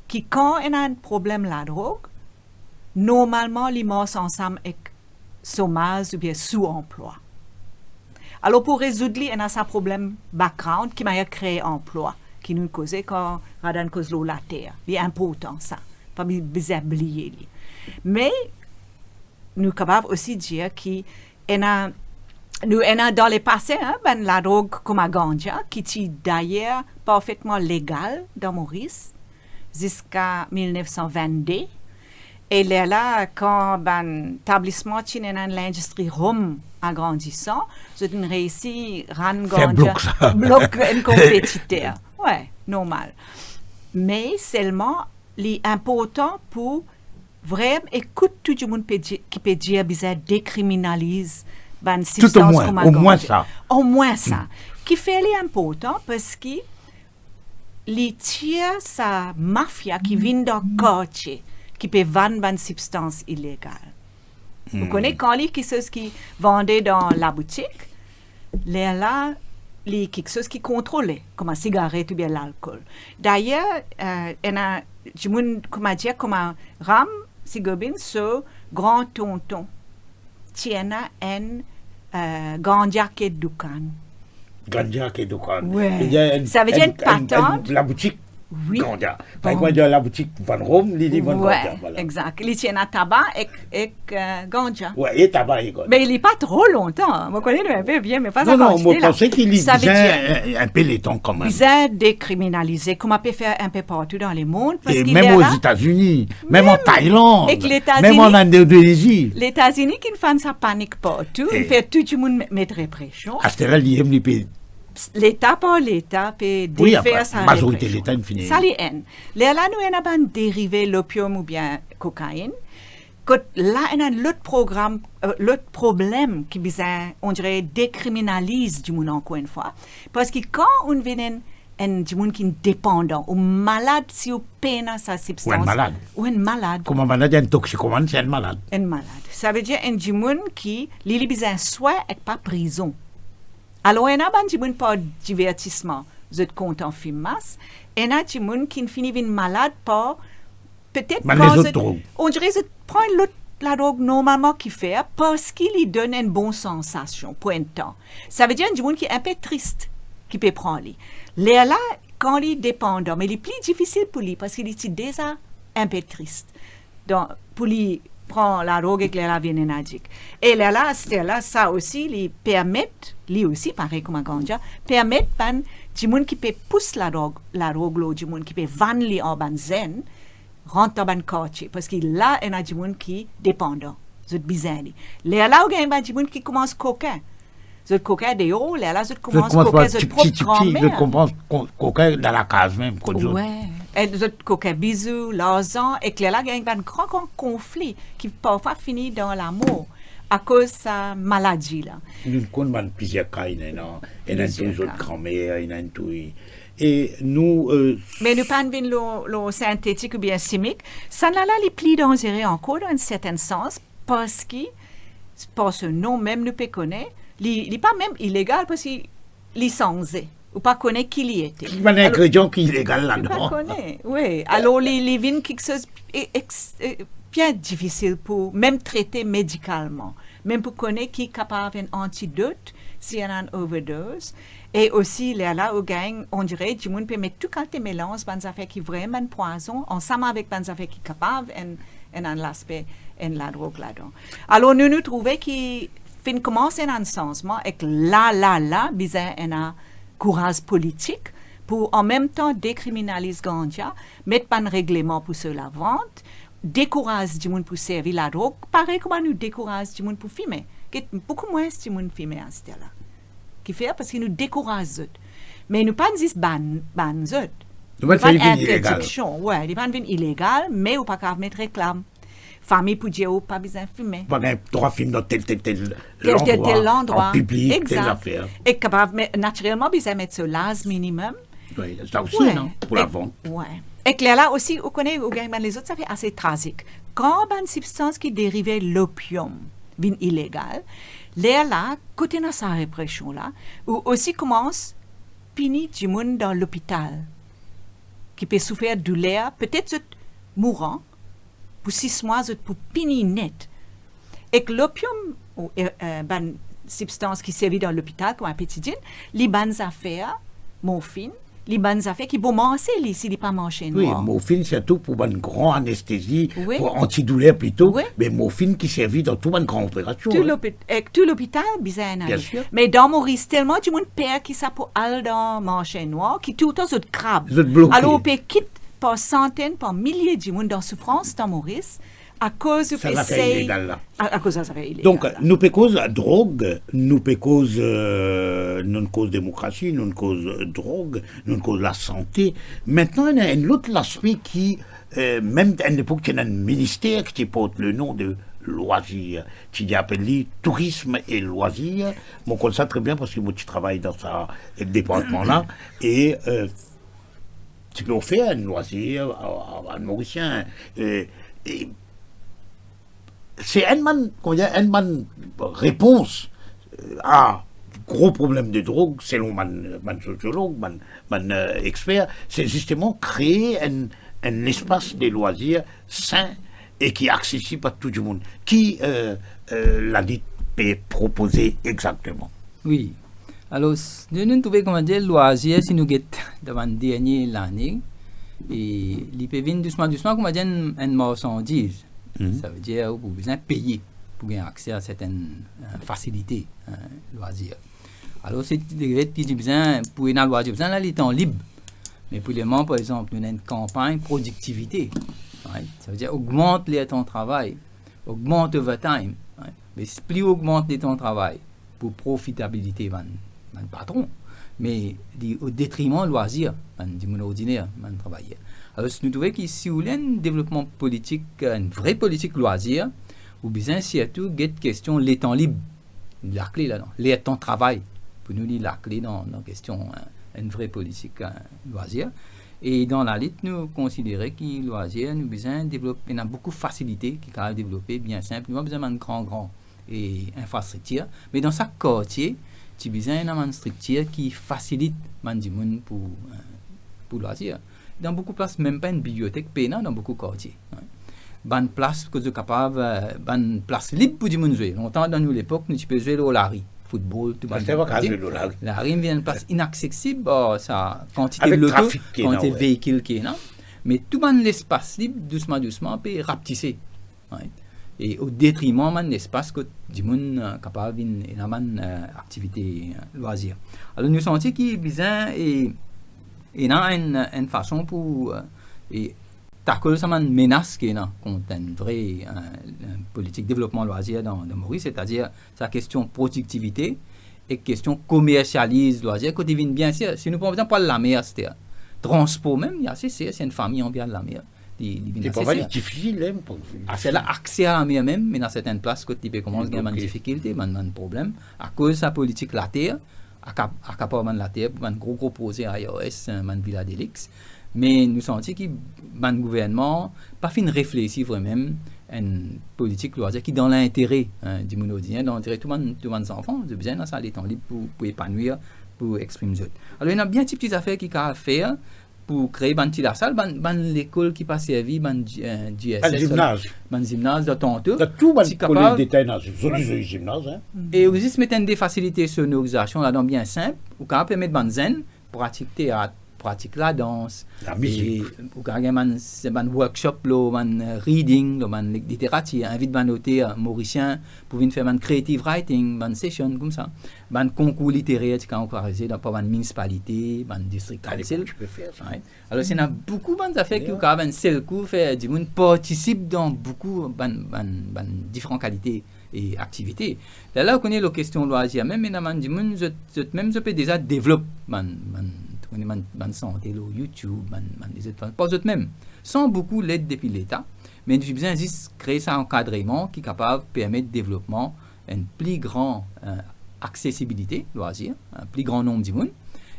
ki kan ena enn problem ladrog, normalman, li mars ansam ek somaz oubien sou-anplwa. Alor, pou rezoud li, ena sa problem background ki manier kree anplwa, ki nou koze kan Radan koz lor later. Li inportan sa. Pa bi-, bizin bliye li. Me, nou kapav osi dir ki ena, nou ena dan lepase, eh, bann ladrog kouma ganja, ki ti dayer parfetman legal dan Moris, ziska mil nef san vinn-de. E lerla, kan bann tablisman ti ena enn lindistri rom agrandisan, zot inn reisi rann ganja, blok sa, blok enn konpetiter. Wi, normal. Me selman, li inportan pou vremem ekout tou dimoun pe di-, ki pe dir bizin dekriminaliz bann sibstans kouma ganja. Omwin sa. Omwin sa. Hmm. Kifer li inportan, parski li tir sa mafia ki vinn dan kartie, ki pe vann bann sibstans ilegal. Ou kone, kan li kiksoz ki vande dan laboutik, lerla li kiksoz ki kontrole, kouma sigaret oubien lalkol. Dayer, eh, ena dimoun, kouma dir, kouma Ram Sigobin, so gran tonton ti ena enn, eh, ganja ke doukan. Ganja ke doukan. Wi. Savedir enn, enn patant. Enn laboutik ganja. Wi. Bon. Par exanp, dan laboutik vann rom, li, li vann ganja, vwala. Wi, exak. Li ti ena taba ek, ek, eh, ganja. Wi, e taba e ganja. Me li pa tro lontan. Mo kone li enpe vie, me pa... Non, non, mo panse ki li bizin enpe letan kanmem. Bizin dekriminalize, kouma pe fer enpe partou dan lemond, parski mem lerla, Ozetazini, mem an Tailand, mem an Indonezi. Letazini ki finn fer sa panik partou, inn fer tou dimoun met, met represion. Asterla, li mem, li pe Leta par leta pe defer sa represion. Wi, apre, mazorite leta inn fini. Sa li enn. Lerla nou ena bann derive lopiom oubien kokainn. Kot la ena lot program, eh, lot problem ki bizin, on dirait, dekriminaliz dimoun ankor enn fwa. Parski kan ou vinn enn, enn dimoun ki depandan, ou malad si ou pena sa sibstans, ou enn malad. Ou enn malad. Kouma malad, enn toksikoman, se enn malad. Enn malad. Savedir enn dimoun ki, li, li bizin swin ek pa prizon. Alor, ena bann dimoun par divertisman, zot kontan fim mas, ena dimoun ki fini vinn malad par, petet par lezot drog. On dirait zot pran lot ladrog normalman ki fer, parski li donn enn bon sansasion pou enn tan. Savedir enn dimoun ki enpe tris ki pe pran li. Lerla, kan li depandan, me li pli difisil pou li, parski li ti deza enpe tris. Donk, pou li pran ladrog ek lerla vinn enn adik. E lerla, asterla, sa osi, li permet, li osi, parey kouma ganja, permet bann dimoun ki pe pous ladrog, ladrog lor dimoun, ki pe vann li ar bann zenn, rant dan bann kartie. Parski la, ena dimoun ki depandan. Zot bizin li. Lerla, ou gagn bann dimoun ki koumans kokin. Zot kokin deor, lerla zot koumans kokin zot prop granmer. Zot koumans par tipti, tipti, zot koumans ko-, kokin dan lakaz mem, kot zot. Wi. E zot kokin bizou, larzan, ek lerla gagn bann gran, gran konfli ki parfwa fini dan lamor akoz sa maladi la. Nou konn bann plizier ka, ena, ena, ena touy zot granmer, ena touy. E nou, eh, me nou pa'nn vinn lor, lor sintetik oubien simik. Sannla la, li pli danzere ankor dan enn sertenn sans, parski, par so nom mem nou pe kone, li, li pa mem ilegal parski li sanze. Ou pa kone ki li ete. Ki bann ingredian ki ilegal ladan. Ou pa kone, wi. Alor, li, li vinn kiksoz e, ex-, e, bien difisil pou mem trete medikalman. Mem pou kone ki kapav enn antidot, Si ena enn overdose, e osi lerla ou gagn, on dire, dimoun pe met tou kalite melanz, bann zafer ki vremem bann pwazon, ansam avek bann zafer ki kapav enn, enn, enn laspe, enn ladrog ladan. Alor nou, nou trouve ki finn koumans ena enn sanzman, ek la, la, la, bizin ena kouraz politik pou anmemtan dekriminaliz ganja, met bann regleman pou so lavant, dekouraz dimoun pou servi ladrog, parey kouma nou dekouraz dimoun pou fime. Get boukou mwins dimoun fime asterla. Kifer? Parski nou dekouraz zot. Me nou pa'nn zis bann, bann zot. Nou pa'nn fer li vinn ilegal. Interdiksion, wi, li pa'nn vinn ilegal, me ou pa kapav met reklam. Fami pou dir ou pa bizin fime. Pa gagn drwa fime dan tel, tel, tel landrwa, tel, tel, tel landrwa, an piblik, tel zafer. Egzak. E kapav, me natirelman bizin met so laz minimem. Wi, sa osi, wi, non, pou lavant. Wi. Ek lerla osi, ou kone, ou gagn bann lezot zafer ase trazik. Kan bann sibstans ki derive lopiom vinn ilegal, lerla, kot ena sa represion la, ou osi koumans pini dimoun dan lopital ki pe soufer douler, petet zot mouran, pou sis mwa zot pou pini net. Ek lopiom, ou, e, e, bann sibstans ki servi dan lopital, kouma Pethidine, li bann zafer morfin, li bann zafer ki bon marse li, si li pa marse nwar. Wi, morfin sirtou pou bann gran anestezi, wi, pou antidouler plito, wi, me morfin ki servi dan tou bann gran operasion, tou, wi, lopi-, ek tou lopital bizin ena li. Biensir. Me dan Moris, telman dimoun per ki sa pou al dan marse nwar, ki toultan zot krab. Zot bloke. Alor, ou pe kit par santenn, par milie dimoun dan soufrans dan Moris, akoz ou pe sey, sa zafer ilegal la. A, akoz sa zafer ilegal la. Donk, nou pe koz drog, nou pe koz, e, nou'nn koz demokrasi, nou'nn koz drog, nou'nn koz lasante. Aster, ena enn lot laspe ki, e, mem enn lepok, ti ena enn minister ki ti port lenom de lwazir. Ti, ti apel li tourism e lwazir. Mo konn sa tre bien parski mo ti travay dan sa departman la. E, e, ti pe ofer enn lwazir a, a, a bann Morisien. E, e se enn bann, kouma dir, enn bann repons, e, a gro problem de drog, selon bann, bann sosiolog, bann, bann, e, exper, se zisteman kree enn, enn lespas de lwazir sin e ki aksesib a tou dimoun. Ki, e, e, Lalit pe propoze egzakteman? Wi. Alor, s-, nou, nou trouve, kouma dir, lwazir, si nou get dan bann dernie lane, e li pe vinn dousman, dousman, kouma dir, enn, enn marsandiz. Mhm. Savedir ou pou bizin peye pou gagn akse a sertenn, e, fasilite, e, lwazir. Alor, se ti, ki ti bizin, pou ena lwazir, bizin ena letan lib. Me pou lemoman, par exanp, nou ena enn kanpagn prodiktivite. Right? Savedir, ogmant ler tan travay, ogmant overtime. Right? Me pli ou ogmant ler tan travay, pou profitabilite bann, bann patron, me li o detriman lwazir bann dimoun ordiner, bann travayer. Alor, nou trouve ki si ou le enn devlopman politik, enn vre politik lwazir, ou bizin sirtou get kestion letan lib, lakle ladan, lertan travay. Pou nou, li lakle dan, dan kestion, e, enn vre politik, e, lwazir. E dan Lalit, nou konsidere ki lwazir, nou bizin devlop, ena boukou fasilite ki kapav devlope, bien sinp. Nou pa bizin bann gran, gran e infrastriktir, me dan sak kartie, ti bizin ena bann striktir ki fasilit bann dimoun pou, e, pou lwazir. Dan boukou plas, mem pa enn bibliotek pena dan boukou kartie. Bann plas kot zot kapav, e, bann plas lib pou dimoun zwe. Lontan, dan nou lepok, nou ti pe zwe lor lari, foutbol, tou bann... Aster pa kapav zwe lor lari. Lari vinn enn plas inaksesib, ar sa kantite loto, kantite veikil ki ena. Me tou bann lespas lib, dousman, dousman, pe rapetise. Right? E o detriman bann lespas kot dimoun, e, kapav vinn ena bann, e, aktivite, e, lwazir. Alor, nou santi ki bizin, e, ena enn, enn fason pou, e, e takol sa bann menas ki ena kont enn vre, e, politik devlopman lwazir dan, dan Moris, setadir sa kestion prodiktivite ek kestion komersializ lwazir, kot li vinn bien ser. Si nou pran, par exanp, pou al lamer aster, transpor mem, li ase ser, si enn fami anvi al lamer, li, li vinn ase ser. Difisil, e, pou... Aster la, akse a lamer mem, ena sertenn plas kot li pe koumans gagn bann difikilte, bann, bann problem, akoz sa politik later, akap-, akapar bann later pou bann gro, gro proze A R S, e, bann vila delix. Me nou santi ki bann gouvernman pa finn reflesi vremem enn politik lwazir ki dan lintere, e, dimoun ordiner, dan lintere tou bann, tou bann zanfan, zot bizin ena sa letan lib pou, pou epanwir, pou exprim zot. Alor, ena bien ti, ti zafer ki kapav fer, pou kree bann ti lasal, bann, bann lekol ki pa servi, bann G-, eh, G S S, bann zimnaz, bann zimnaz dan tanto, dan tou bann ti kolez kapav deta ena zoli, zoli zimnaz, hein. E ou zis met enn de fasilite sonorizasion ladan bien sinp, ou kapav permet bann zenn pratik teat, pratik ladans, lamizik. E ou kapav gagn bann, bann workshop lor bann, eh, reading, lor bann li-, literatir, invit bann oter morisien pou vinn fer bann creative writing, bann session koumsa. Bann konkour literer ti kapav ankuraze dan par bann minisipalite, bann district council. À l'époque, tu peux faire ça. Right. Alor, ena boukou bann zafer ki ou kapav enn sel kou fer dimoun partisip dan boukou bann, bann, bann diferan kalite e aktivite. Lerla ou kone lor kestion lwazir, mem ena bann dimoun, zot, zot mem, zot pe deza devlop bann, bann, ou kone bann, bann sante lor YouTube, bann, bann lezot, par zot mem, san boukou led depi Leta, me nou bizin zis kree sa ankadreman ki kapav permet devlopman enn pli gran, eh, aksesibilite lwazir, enn pli gran nonb dimoun,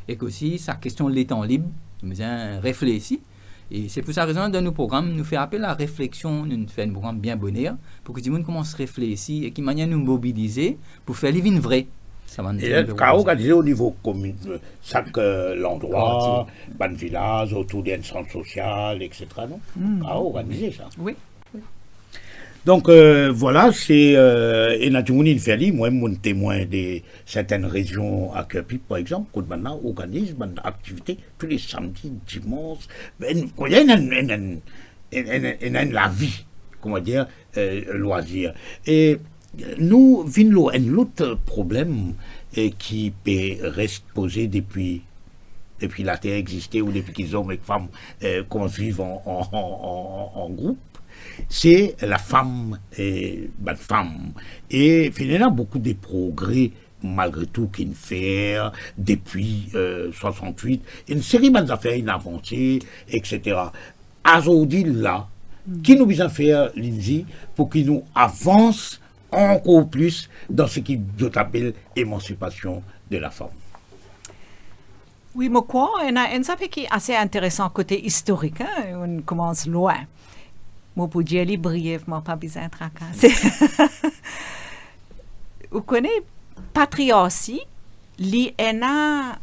ek osi sa kestion letan lib, nou bizin reflesi. E se pou sa rezon, dan nou program, nou fer apel a refleksion, nou fer enn program bien boner, pou ki dimoun koumans reflesi e ki manier nou mobilize pou fer li vinn vre, sa bann... E kapav organize o nivo komin, sak, eh, landrwa, kartie, bann vilaz, otour d'enn sant sosial, et cetera, non? Hmm. Kapav organize sa. Wi. Donk, eh, vwala, se, eh, ena dimoun inn fer li, mwa, mo temwin de sertenn rezion a Kirkby, par exanp, kot bann la organiz bann aktivite tou le samdi, dimans. Enn, ena enn, enn, enn, enn, enn, enn lavi, kouma dir, eh, lwazir. E nou vinn lor enn lot problem, eh, ki pe res poze depi, depi later existe ou depi ki zom ek fam, eh, koumans viv an, an, an, an, an group. Se lafam, eh, bann fam. E finn ena boukou de progre, malgre tou, ki'nn fer depi, eh, swasant-wit. Enn seri bann zafer inn avanse, et cetera. Azordi la, ki nou bizin fer, Lindsay, pou ki nou avans ankor plis dan seki zot apel emansipasion de lafam? Wi, mo krwar ena enn zafer ki ase interesan kote istorik, hein, ou'nn koumans lwin. Mo pou dir li brievman, pa bizin trakase. Ou kone, patriarsi, li ena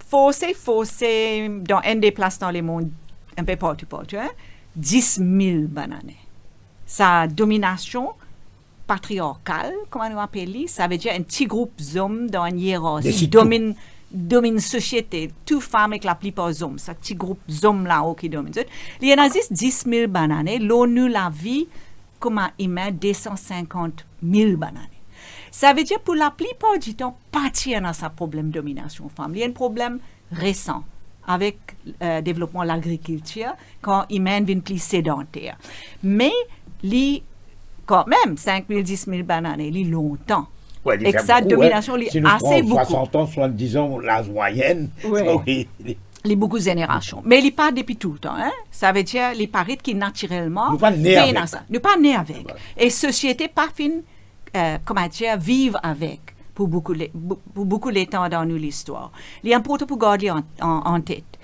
forse, forse, dan enn de plas dan lemond, enpe partou, partou, hein, dis mil bann ane. Sa dominasion patriarkal, kouma nou apel li, savedir enn ti group zom dan enn ierarsi dominn, dominn sosiete, tou fam ek laplipar zom, sa ti group zom lao ki dominn zot. Li ena zis dis mil bann ane, lor nou lavi kouma imin de san sinkant mil bann ane. Savedir pou laplipar ditan, pa ti ena sa problem dominasion fam. Li enn problem resan, avek, eh, devlopman lagrikiltir, kan imin vinn pli sedanter. Me li, kanmem, sink mil, dis mil bann ane, li lontan. Wi, li fer boukou, hein. Ek sa, dominasion, li ase boukou. Si nou pran swasant an, swasanndizan, laz mwayenn, wi, li boukou zenerasion. Me li pa depi toultan, hein. Savedir, li paret ki natirelman, nou pa ne avek sa. Nou pa ne avek. Wi. E sosiete pa finn eh, kouma dir, viv avek pou boukou le-, bou-, pou boukou letan dan nou listwar. Li inportan pou gard li an, an, an tet.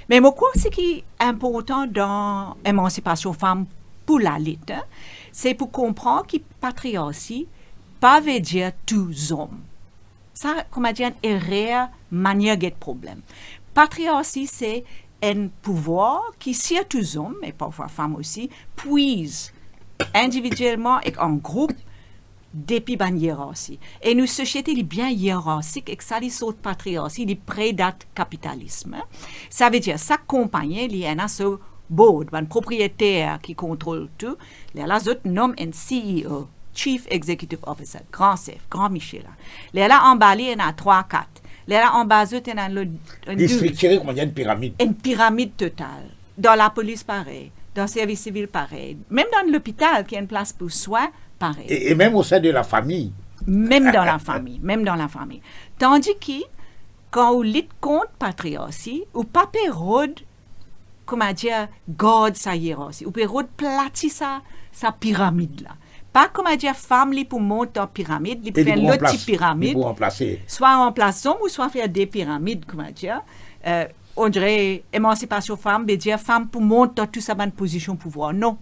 Me mo krwar seki inportan dan emansipasion fam pou lalit, hein, se pou konpran ki patriarsi pa ve dir tou zom. Sa, kouma dir, enn erer manier get problem. Patriarsi se enn pouvwar ki sirtou zom, e parfwa fam osi, pwiz individielman ek an group depi bann ierarsi. E nou sosiete li bien ierarsik, ek sa li sort patriarsi, li predat kapitalism. Savedir, sak konpagni, li ena so board, bann propriyeter ki kontrol tou. Lerla zot nom enn C E O, Chief Executive Officer, gran sef, gran misie la. Lerla anba li ena trwa, kat. Lerla anba zot ena lo-, enn douz. Li striktire kouma enn piramid. Enn piramid total. Dan lapolis parey, dan servis sivil parey, mem dan lopital ki enn plas pou swin parey. E, e mem o sein de la fami. Mem dan lafami, mem dan lafami. Tandis ki, kan ou lit kont patriarsi, ou pa pe rod, kouma dir, gard sa ierarsi, ou pe rod plati sa, sa piramid la. Pa kouma dir fam li pou mont dan piramid, li pou fer lot ti piramid, swa ranplas zom ou swa fer de piramid, kouma dir, eh, on dire emansipasion fam, ve dir fam pou mont dan tou sa bann pozision pouvwar. Non.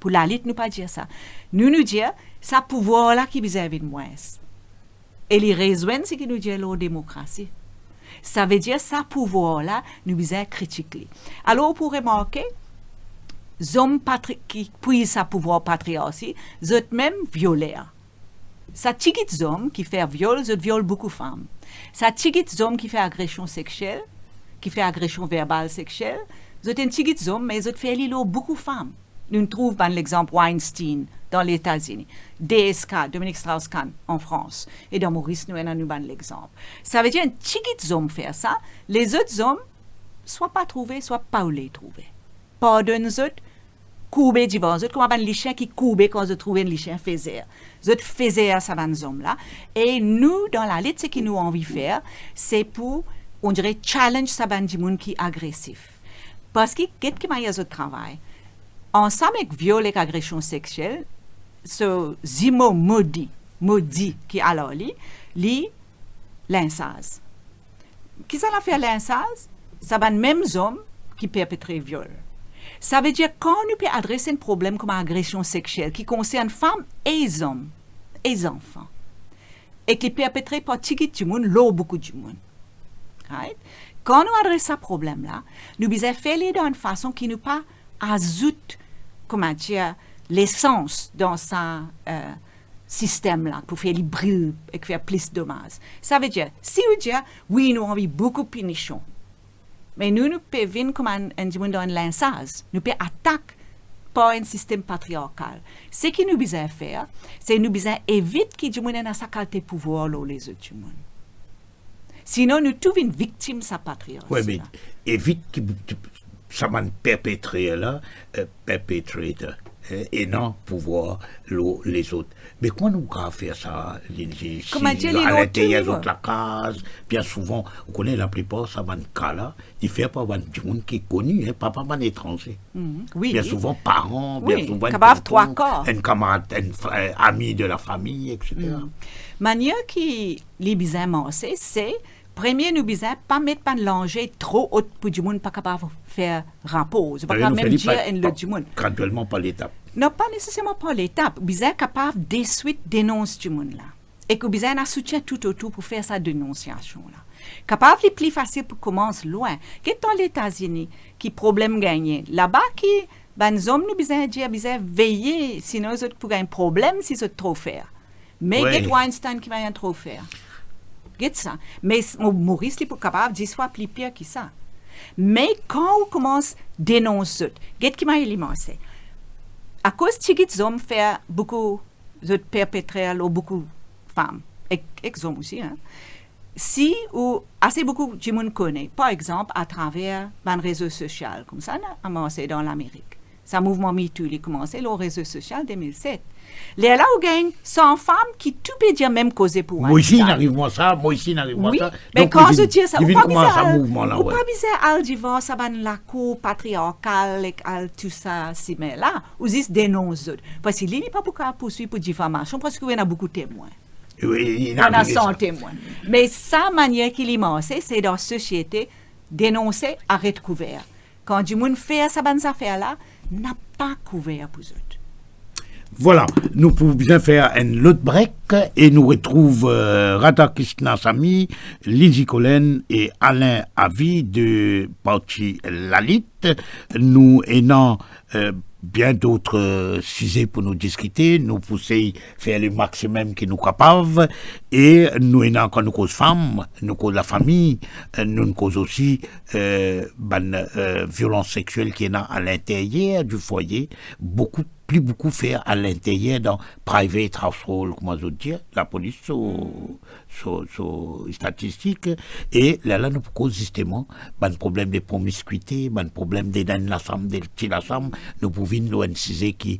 Pou lalit, nou pa dir sa. Nou, nou dir, sa pouvwar la ki bizin vinn mwins. E li rezwenn seki nou dir lor demokrasi. Savedir sa pouvwar la, nou bizin kritik li. Alor, ou pou remarke, zom patri-, ki priz sa pouvwar patriarsi, zot mem violer. Sa tigit zom ki fer viol, zot viol boukou fam. Sa tigit zom ki fer agresion sexiel, ki fer agresion verbal sexiel, zot enn tigit zom, me zot fer li lor boukou fam. Nou trouv bann lexanp Weinstein dan Letazini, D S K, Dominique Strauss-Kahn an Frans, e dan Moris nou ena nou bann lexanp. Savedir enn tigit zom fer sa, lezot zom swa pa trouve, swa pa oule trouve. Pardonn zot, kourbe divan zot, kouma bann lisien ki kourbe kan zot trouve enn lisien fezer. Zot fezer sa bann zom la, e nou, dan lalit, seki nou anvi fer, se pou, on dirait, challenge sa bann dimoun ki agresif. Parski, get ki manier zot travay. Ansam ek viol ek agresion sexiel, so zimo modi, modi ki al ar li, li linsaz. Ki sa lafer linsaz? Sa bann mem zom ki perpetre viol. Savedir, kan nou pe adres enn problem kouma agresion sexiel ki konsern fam e zom, e zanfan, ek li perpetre par tigit dimoun lor boukou dimoun. Right? Kan nou adres sa problem la, nou bizin fer li dan enn fason ki nou pa azout, kouma dir, lesans dan sa, eh, sistem la pou fer li bril ek fer plis domaz. Savedir, si ou dir, wi, nou anvi boukou pinision, me nou, nou pe vinn kouma enn, enn dimoun dan enn linsaz, nou pe atak par enn sistem patriarkal. Seki nou bizin fer, se nou bizin evit ki dimoun ena sa kalte pouvwar lor lezot dimoun. Sinon, nou tou vinn viktim sa patriarsi la. Wi, me evit ki, ki sa bann perpetrer la, eh, perpetrator, eh, ena pouvwar lor lezot. Me kouma nou kapav fer sa, Lindsay, si alinteryer zot lakaz, bien souvan, ou kone laplipar sa bann ka la, li fer par bann dimoun ki koni, hein, pa, pa bann etranze. Bien souvan paran, bien souvan enn tonton, enn kamarad, enn frer, ami de lafami, et cetera. Manier ki li bizin marse, se, premie, nou bizin pa met bann lanze tro ot pou dimoun pa kapav fer rapor. Zot pa kapav mem dir enn lot dimoun. Graduelman, par letap. Non, pa neseserman par letap. Bizin kapav deswit denons dimoun la. Ek ou bizin ena soutien toutotour pou fer sa denonsiasion la. Kapav li pli fasil pou koumans lwin. Get dan Letazini ki problem gagne. Laba ki bann zom, nou bizin dir, bizin veye, sinon zot pou gagn problem si zot tro fer. Me get Weinstein ki manier tro fer. Get sa. Me s-, Mo-, Moris, li pou kapav dis fwa pli pir ki sa. Me kan ou koumans denons zot, get ki manier li marse. Akoz tigit zom fer boukou, zot perpetre lor boukou fam, ek, ek zom osi, hein. Si ou, ase boukou dimoun kone, par exanp, atraver bann rezo sosial, koumsa ena marse dan Lamerik. Sa mouvman Me Too, li koumanse lor rezo sosial de mil set. Lerla ou gagn san fam ki tou pe dir mem koze pou Weinstein. Mo osi inn ariv mwa sa, mo osi inn ariv mwa sa. Wi, me kan zot dir sa, ou pa bizin al, ou pa bizin al divan sa bann lakour patriarkal ek al tou sa simin la, ou zis denons zot. Parski li, li pa pou kapav pourswiv pou difamasion, parski ou ena boukou temwin. Wi, ena san temwin. Me sa manier ki li marse, se dan sosiete, denonse, aret kouver. Kan dimoun fer sa bann zafer la, napa kouver pou zot. Vwala, nou pou bizin fer enn lot brek e nou retrouv, eh, Radhakrishna Samy, Lizzie Collen e Alain Avy de Parti Lalit. Nou ena, eh, bien dot, eh, size pou nou diskite. Nou pou sey fer le maximum ki nou kapav. E nou ena, kan nou koz fam, nou koz lafami, eh, nou koz osi, eh, bann, eh, violans sexiel ki ena alinteryer di fwaye, boukou, pli boukou fer alinteryer dan private household, kouma zot dir, lapolis so, so, so statistik, e lerla nou pou koz zisteman bann problem de promiskwite, bann problem de dan enn lasam, de ti lasam, nou pou vinn lor enn size ki,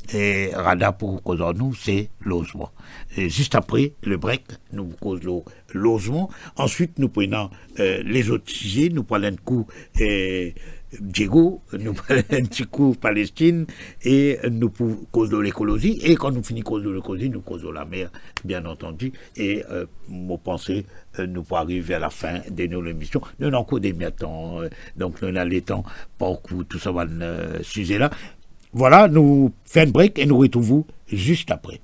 eh, Radha pou koz ar nou, se lozman. E zis apre le brek, nou pou koz lor lozman. Answit, nou pou ena, eh, lezot size, nou pou al enn kou, eh, Diego, nou pou al enn ti kou Palestine, e nou pou koz lor lekolozi, e kan nou fini koz lor lekolozi, nou koz lor lamer, bien antandi, e, eh, mo panse, eh, nou pou ariv ver lafin de nou lemision. Nou ena ankor demi-er tan, eh, donk nou ena letan parkour tou sa bann, eh, size la. Vwala, nou fer enn brek e nou retrouv ou zis apre.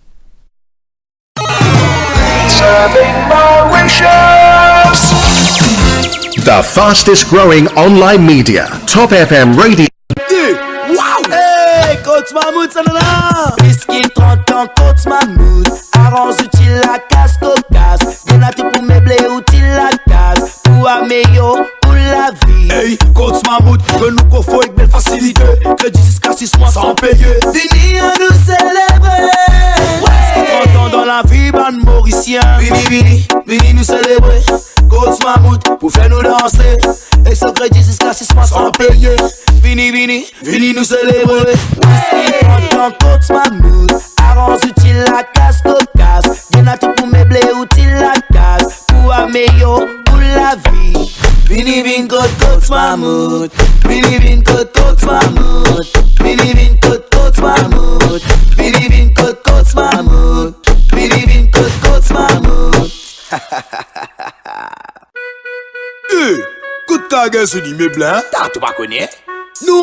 It's a big boy wishes. The fastest growing online media, Top F M Radio. Hey, wow! Hey, Coach Mahmoud, sa nana! Plis ki trant an, Coach Mahmoud. Aranz outil lakaz, kokas. Ena tou pou meble outil lakaz, pou ameyor ou lavi. Hey, Coach Mahmoud, donn nou konfor ek bel fasilite. Kredi ziska sis mwa san peye. Vini, annou selebre. Plis ki trant an dan lavi bann Morisien. Vini, vini, vini nou selebre. Coach Mahmoud pou fer nou danse. Ek so kredi ziska sis mwa san peye. Vini, vini, vini nou selebre. Plis ki trant an, Coach Mahmoud. Aranz outil lakaz, kokas. Ena tou pou meble outil lakaz, pou ameyor ou lavi. Vini vinn kot Coach Mahmoud. Vini vinn kot Coach Mahmoud. Vini vinn kot Coach Mahmoud. Vini vinn kot Coach Mahmoud. Vini vinn kot Coach Mahmoud. Eh, kot kapav gagn so limeb la, hein? Ta, to pa kone? Non.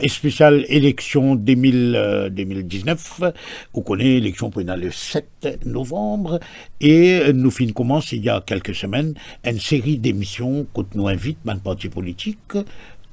Espesial eleksion de mil, euh, de mil diznef, ou kone eleksion pou ena le set novanm, e nou finn koumans, il y a quelques semaines, enn seri demision kot nou invit bann parti politik,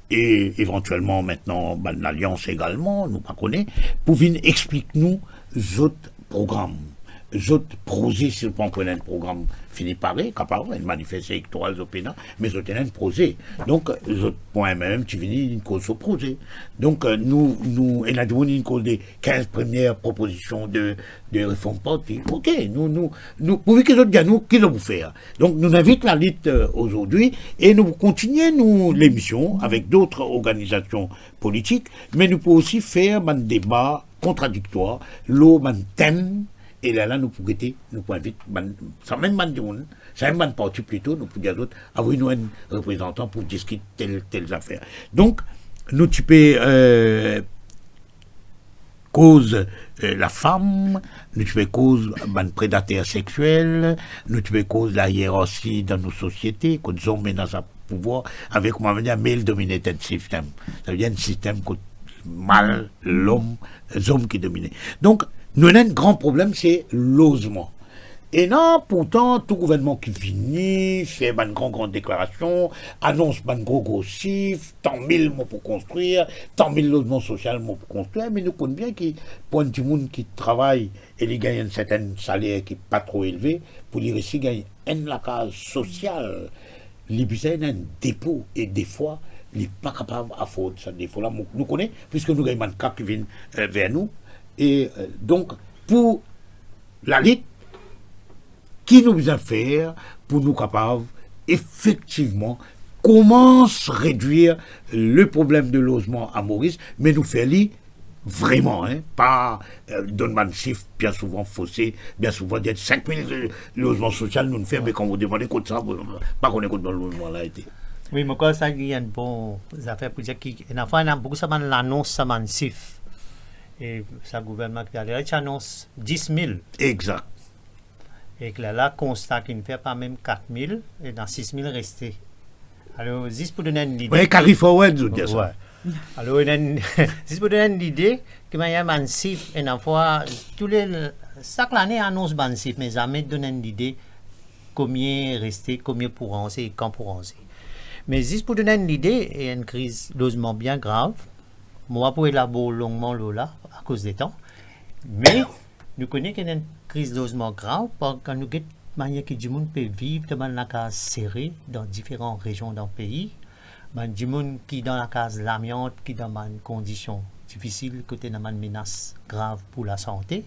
e evantielman mintnan bann lalians egalman, nou pa kone, pou vinn explik nou zot program, zot proze, si zot pa ankor ena enn program fini pare, kapav enn manifes elektoral zot pena, me zot ena enn proze. Donk, zot pou mem ti vini, vinn koz so proze. Donk, euh, nou, nou, ena dimoun vinn koz de kinz premie propozision de, de reform parti. Ok, nou, nou, nou, pourvi ki zot dir nou ki zot pou fer. Donk, nou invit lalit, euh, azordi, e nou pou kontinie nou lemision avek dot organizasion politik, me nou pou osi fer bann deba kontradiktwar lor bann tem, e lerla nou pou gete, nou pou invit bann, sa mem bann dimoun, sa mem bann parti plito, nou pou dir zot, avoy nou enn reprezantan pou diskit tel, tel zafer. Donk, nou ti pe, euh, koz, euh, lafam, nou ti pe koz bann predater sexiel, nou ti pe koz la ierarsi dan nou sosiete, kot zom ena sa pouvwar, avek, kouma nou dir, male dominated system. Savedir enn sistem kot mal, lom, zom ki domine. Donk, nou ena enn gran problem, se lozman. Ena pourtan tou gouvernman ki vini, fer bann gran, gran deklarasion, anons bann gro, gro sif, tan mil mo pou konstrir, tan mil lozman sosial mo pou konstrir, me nou konn bien ki pou enn dimoun ki travay e li gagn enn sertenn saler ki pa tro elve, pou li resi gagn enn lakaz sosial, li bizin ena enn depo, e defwa, li pa kapav afford sa depo la. Mo-, nou kone, piski nou gagn bann ka ki vinn, euh, ver nou. E, euh, donk, pou lalit, ki nou bizin fer pou nou kapav efektivman koumans redwir le problem de lozman a Moris, me nou fer li vreman, hein, pa, euh, donn bann sif bien souvan fose, bien souvan dir sink mil, euh, lozman sosial nou fer, me kan ou demande kot sa, pa kone kot bann lozman la ete. Wi, mo krwar sa li enn bon zafer pou dir ki, ena fwa, ena boukou sa bann lanons, sa bann sif. E sa gouvernman ki ale la, ti anons dis mil. Exact. Ek lerla, konsta ki'nn fer pa mem kat mil, e ena sis mil reste. Alor, zis pou donn enn lide. Wi, carry forward, zot dir sa. Wi. Alor, ena enn, zis pou donn enn lide, ki manier bann sif, ena fwa, tou le, sak lane anons bann sif, me zame donn enn lide komie reste, komie pou ranze, e kan pou ranze. Me zis pou donn enn lide, e enn kriz lozman bien grav, mo pa pou elabor longman lor la, akoz letan. Me nou kone ki ena enn kriz lozman grav, par kan nou get manier ki dimoun pe viv dan bann lakaz sere dan diferan rezion dan pei, bann dimoun ki dan lakaz lamiant, ki dan bann kondision difisil, kot ena bann menas grav pou lasante.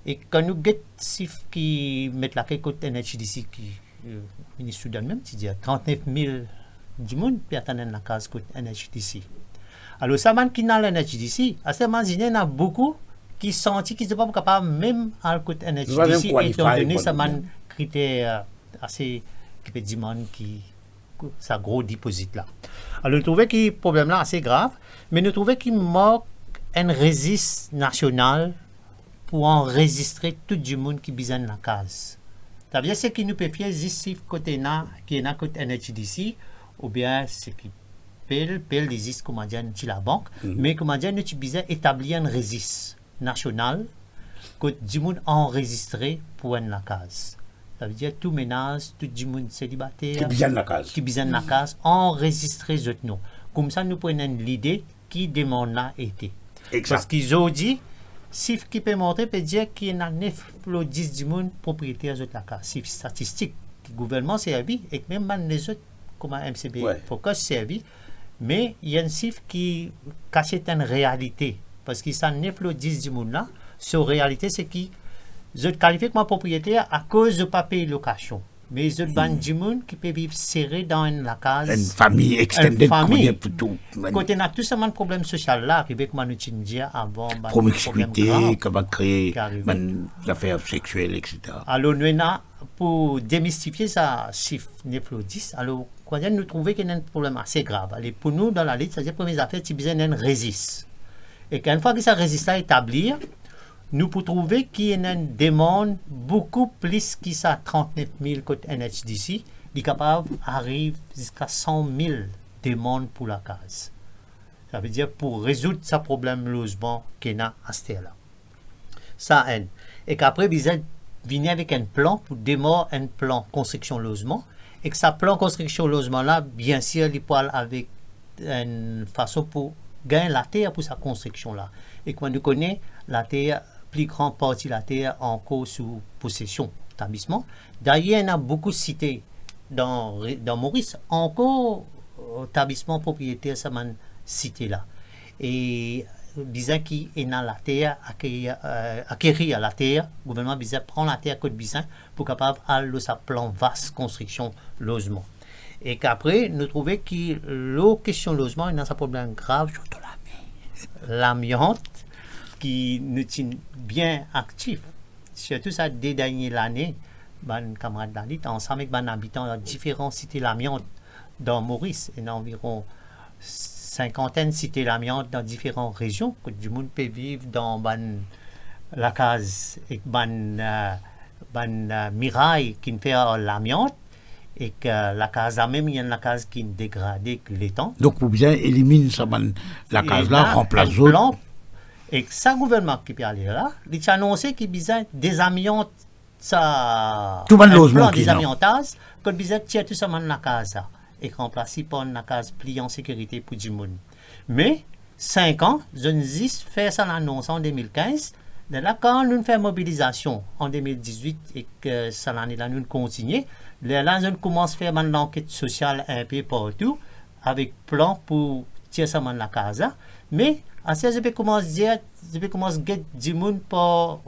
E kan nou get sif ki met lake kot N H D C ki, euh, minis Soudan mem ti dir, trant-nef mil dimoun pe atann enn lakaz kot N H D C. Alor, sa bann ki ena N H D C, aster, imazine, ena boukou ki santi ki zot pa pou kapav mem al kot N H D C, zot pa mem qualify, etandone sa bann kriter, euh, ase, ki pe dimann ki, sa gro depozit la. Alor, nou trouve ki problem la ase grav, me nou trouve ki mank enn rezis nasional pou anrezistre tou dimoun ki bizin enn lakaz. Savedir seki nou pe fer zis sif kot ena, ki ena kot N H D C, Oubien seki pel, pel li zis, koumadir, enn ti labank, me, koumadir, nou ti bizin etablir enn rezis nasional kot dimoun anrezistre pou enn lakaz. Savedir tou menaz, tou dimoun selibater ki bizin lakaz, ki bizin lakaz, anrezistre zot non. Koumsa nou pou ena enn lide ki demann la ete. Exakt. Parski zordi, sif ki pe montre pe dir ki ena nef lor dis dimoun propriyeter zot lakaz. Sif statistik ki gouvernman servi ek mem bann lezot kouma M C B Focus servi, me li enn sif ki kasiet enn realite. Parski sa nef lor dis dimoun la, so realite seki zot kalifie kouma propriyeter akoz zot pa pey lokasion. Me zot bann dimoun ki pe viv sere dan enn lakaz, enn fami extended, enn fami, kouma dir, pou tou. Kot ena tou sa bann problem sosial la arive, kouma nou ti dir avan, bann problem grav ki arive. Promiskwite, ki va kree bann zafer sexiel, et cetera. Alor, nou ena pou demistifie sa sif nef lor dis. Alor, koumadir, nou trouve ki ena enn problem ase grav. Ale, pou nou, dan lalit, savedir premie zafer, ti bizin enn rezis. Ek enn fwa ki sa rezis la etabli, nou pou trouve ki ena enn demann boukou plis ki sa trant-nef mil kot N H D C, li kapav ariv ziska san mil demann pou lakaz. Savedir pou rezoud sa problem lozman ki ena aster la. Sa enn. Ek apre, bizin vini avek enn plan pou demar enn plan konstriksion lozman. Ek sa plan konstriksion lozman la, biensir, li pou al avek enn fason pou gagn later pou sa konstriksion la. E kouma nou kone, later, pli gran parti later ankor sou posesion tablisman. Dayer, ena boukou site dan re-, dan Moris, ankor, eh, tablisman propriyeter sa bann site la. E bizin ki ena later, akerir, eh, akerir later, gouvernman bizin pran later kot bizin pou kapav al lor sa plan vas konstriksion lozman. Ek apre, nou trouve ki lor kestion lozman, ena sa problem grav, sirtou lami-, lamiant, ki nou ti bien aktif. Sirtou sa de dernie lane, bann kamarad lalit, ansam ek bann abitan dan diferan site lamiant dan Moris, ena anviron sinkantenn site lamiant dan diferan rezion, kot dimoun pe viv dan bann lakaz ek bann, eh, bann, eh, miray ki'nn fer ar lamiant, ek, eh, lakaz la mem, li enn lakaz ki'nn degrade ek letan. Donk, pou bizin eliminn sa bann lakaz la, ena ranplas enn zot plan. Ek sa gouvernman ki pe ale la, li ti anonse ki bizin dezamiant sa, tou bann enn lozman plan ki la, dezamiantaz, kot bizin tir tou sa bann lakaz la, ek ranplas li par enn lakaz pli an sekirite pou dimoun. Me, sink an, zot zis fer sa lanons an de mil kinz, lerla kan nou fer mobilizasion an de mil dizwit ek, eh, sa lane la nou kontigne, lerla zot koumans fer bann lanket sosial inpe partou, avek plan pou tir sa bann lakaz la. Me, aster zot pe koumans dir, zot pe koumans get dimoun par,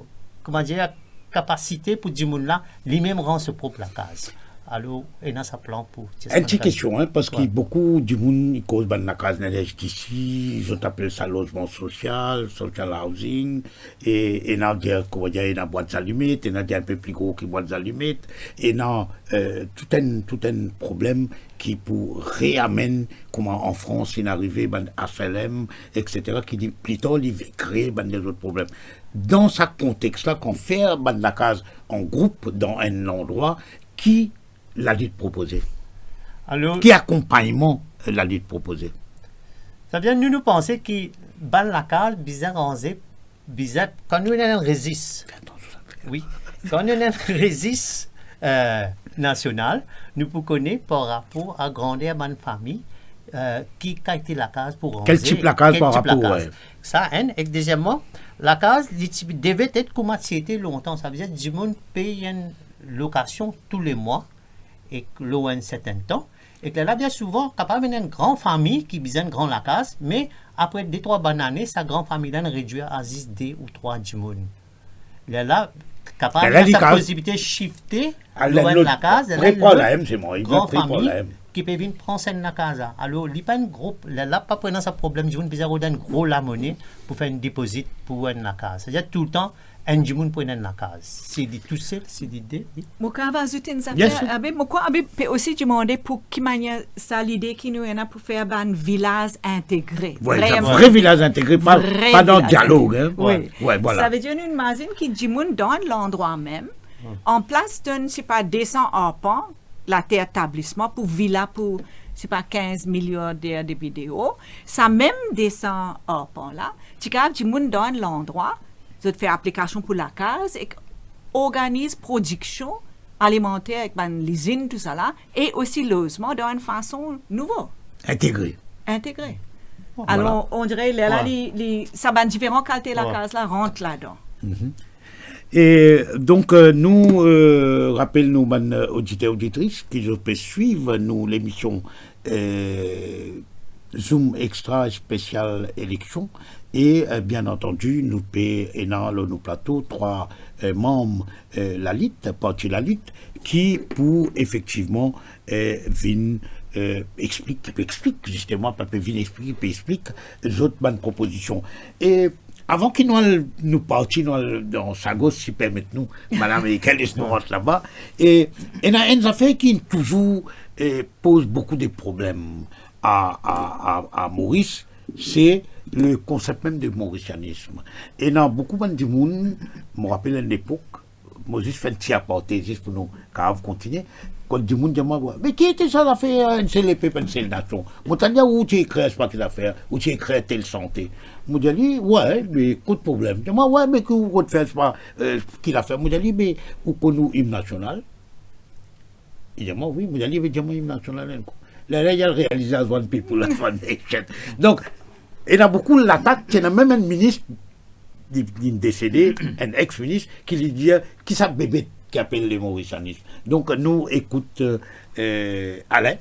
koumadir, kapasite pou dimoun la, limem rann so prop lakaz. Alor, ena sa plan pou tir sa bann lakaz. Enn ti kestion, hein, parski boukou dimoun, li koz bann lakaz N H D C, zot apel sa lozman sosial, social housing, e ena dir, koumadir, ena Bwat Zalimet, ena dir inpe pli gro ki Bwat Zalimet, ena, eh, tou enn, tou enn problem ki pou reamenn, kouma an Frans inn arive, bann H L M, et cetera, ki li, pli tar, li kree bann lezot problem. Dan sa kontex la, kan fer bann lakaz an group dan enn landrwa, ki lalit propoze? Alor, ki akonpagnman, eh, lalit propoze? Savedir, nou, nou panse ki bann lakaz bizin ranze, bizin, kan nou ena enn rezis, wi, kan nou ena enn rezis, eh, nasional, nou pou kone par rapor a grander bann fami, eh, ki kalite lakaz pou ranze, kel tip lakaz, kel tip lakaz par rapor, wi. Sa enn, ek dezieman, lakaz, li ti devet et kouma ti ete lontan, savedir dimoun pey enn lokasion tou le mwa, ek lor enn sertenn tan, ek lerla bien souvan, kapav ena enn gran fami ki bizin enn gran lakaz, me apre de trwa bann ane, sa gran fami la inn redwir a zis de ou trwa dimoun. Lerla, kapav ena sa posibilite shifte lor enn lakaz, lerla enn lot gran fami ki pe vinn pran sa enn lakaz la. Alor, li pa enn gro, lerla pa pou ena sa problem, dimoun bizin rod enn gro lamone pou fer enn depozit pou enn lakaz. Savedir toultan, enn dimoun pou ena enn lakaz. Si li tousel, si li de, wi. Mo kav azout enn zafer, bien sir. Abe, mo krwar Abe pe osi demande pou ki manier sa lide ki nou ena pou fer bann vilaz integre. Wi, sa vre vilaz integre, pa, pa dan dialog, hein. Wi. Wi, vwala. Savedir nou imazinn ki dimoun dan landrwa mem, an plas donn, sepa de san arpan, later tablisman pou vila pou se pa kinz miliarder de video, sa mem de san arpan la, ti kapav dimoun dan enn landrwa, zot fer aplikasion pou lakaz ek organiz prodiksion alimanter ek bann lizinn, tousala, e osi lozman dan enn fason nouvo. Integre. Integre. Bon, alor, voilà. On dirait, lerla, voilà, li, li, sa bann diferan kalite, ouais, lakaz la rant ladan. Mhm. E donk, euh, nou, euh, rapel nou bann, euh, oditer, oditris ki zot pe swiv nou lemision, euh, Zoom Extra spesial eleksion. E, euh, bien antandi, nou pe ena lor nou plato trwa, euh, manm, euh, Lalit, Parti Lalit, ki pou efektivman, euh, vinn, euh, explik, ki pe explik, zisteman, pa pe vinn explik, pe explik zot bann propozision. E avan ki nou al, nou parti, nou al dan sa gos, si permet nou, madam Amerikin les nou rant laba. E ena enn zafer ki touzour, eh, poz boukou de problem a, a, a, a Moris, se le konsep mem de morisianism. Ena boukou bann dimoun, mo rapel enn lepok, mo zis fer enn ti aparte, zis pou nou kapav kontinie. Kot dimoun dir mwa, "Me ki ete sa zafer, enn sel lepep, enn sel nasion?" Mo tann dir, "Ou ti ekrir sa ki zafer, ou ti ekrir tel sante." Mo dir li, "Wi, me kot problem?" Dir mwa, "Wi, me ki ou kot fer sa, eh, ki zafer?" Mo dir li, "Me ou konn ou im nasional?" Li dir mwa, "Wi." Mo dir li, "Be, dir mwa im nasional enn kou." Lerla, li al realize as one people, as one nation. Donk, ena boukou latak, ti ena mem enn minis, li, li desede, enn ex-minis, ki li dir, "Ki sa bebet ki apel le morisianism?" Donk, nou ekout, euh, euh, Alain,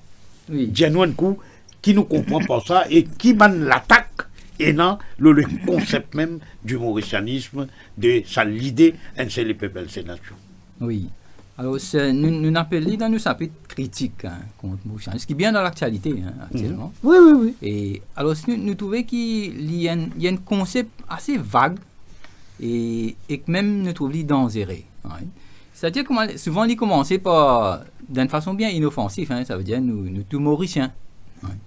wi, dir nou enn kou, ki nou konpran par sa, e ki bann latak ena lor le konsep mem du morisianism, de sa lide enn sel lepep, enn sel nasion. Wi. Alor, se, nou, nou apel li dan nou sapit kritik, hein, kont morisianism, ki bien dan laktialite, hein, aktielman. Mhm. Wi, wi, wi. E alor, nou, nou trouve ki li enn, li enn konsep ase vag e, ek mem nou trouv li danzere, right? Setadir, kouma, souvan li koumanse par, dan enn fason bien inofansif, hein, savedir nou, nou tou Morisien, right?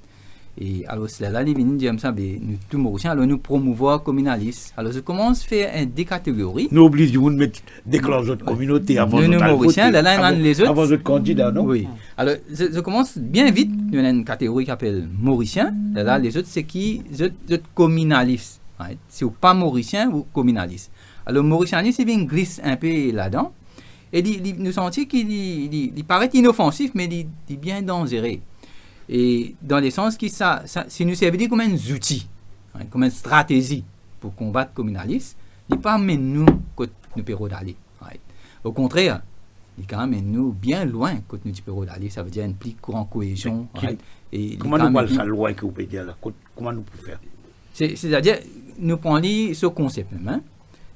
E alor, lerla li vini dir koumsa, be, nou tou Morisien, alor nou promouvwar kominalis. Alor, zot koumans fer enn de kategori. Nou obliz dimoun met, deklar zot kominote avan zot al vote, avan, avan zot kandida, non? Wi. Alor, zot, zot koumans bien vit, nou ena enn kategori ki apel Morisien, lerla lezot se ki zot, zot kominalis, right? Si ou pa Morisien, ou kominalis. Alor, morisianis, li vinn glis enpe ladan. E li, li, nou santi ki li, li, li paret inofansif, me li, li bien danzere. E dan lesans ki sa, sa, si nou servi li kouma enn zouti, right, kouma enn stratezi pou konbat kominalis, li pa amenn nou kot nou pe rod ale, right? Okontrer, li kapav amenn nou bien lwin kot nou ti pe rod ale, savedir enn pli gran koezion, right? E li kapav amenn nou... Kouma nou pral sa lwin ki ou pe dir la? Kot, kouma nou pou fer? Se, setadir, nou pran li so konsep mem, hein?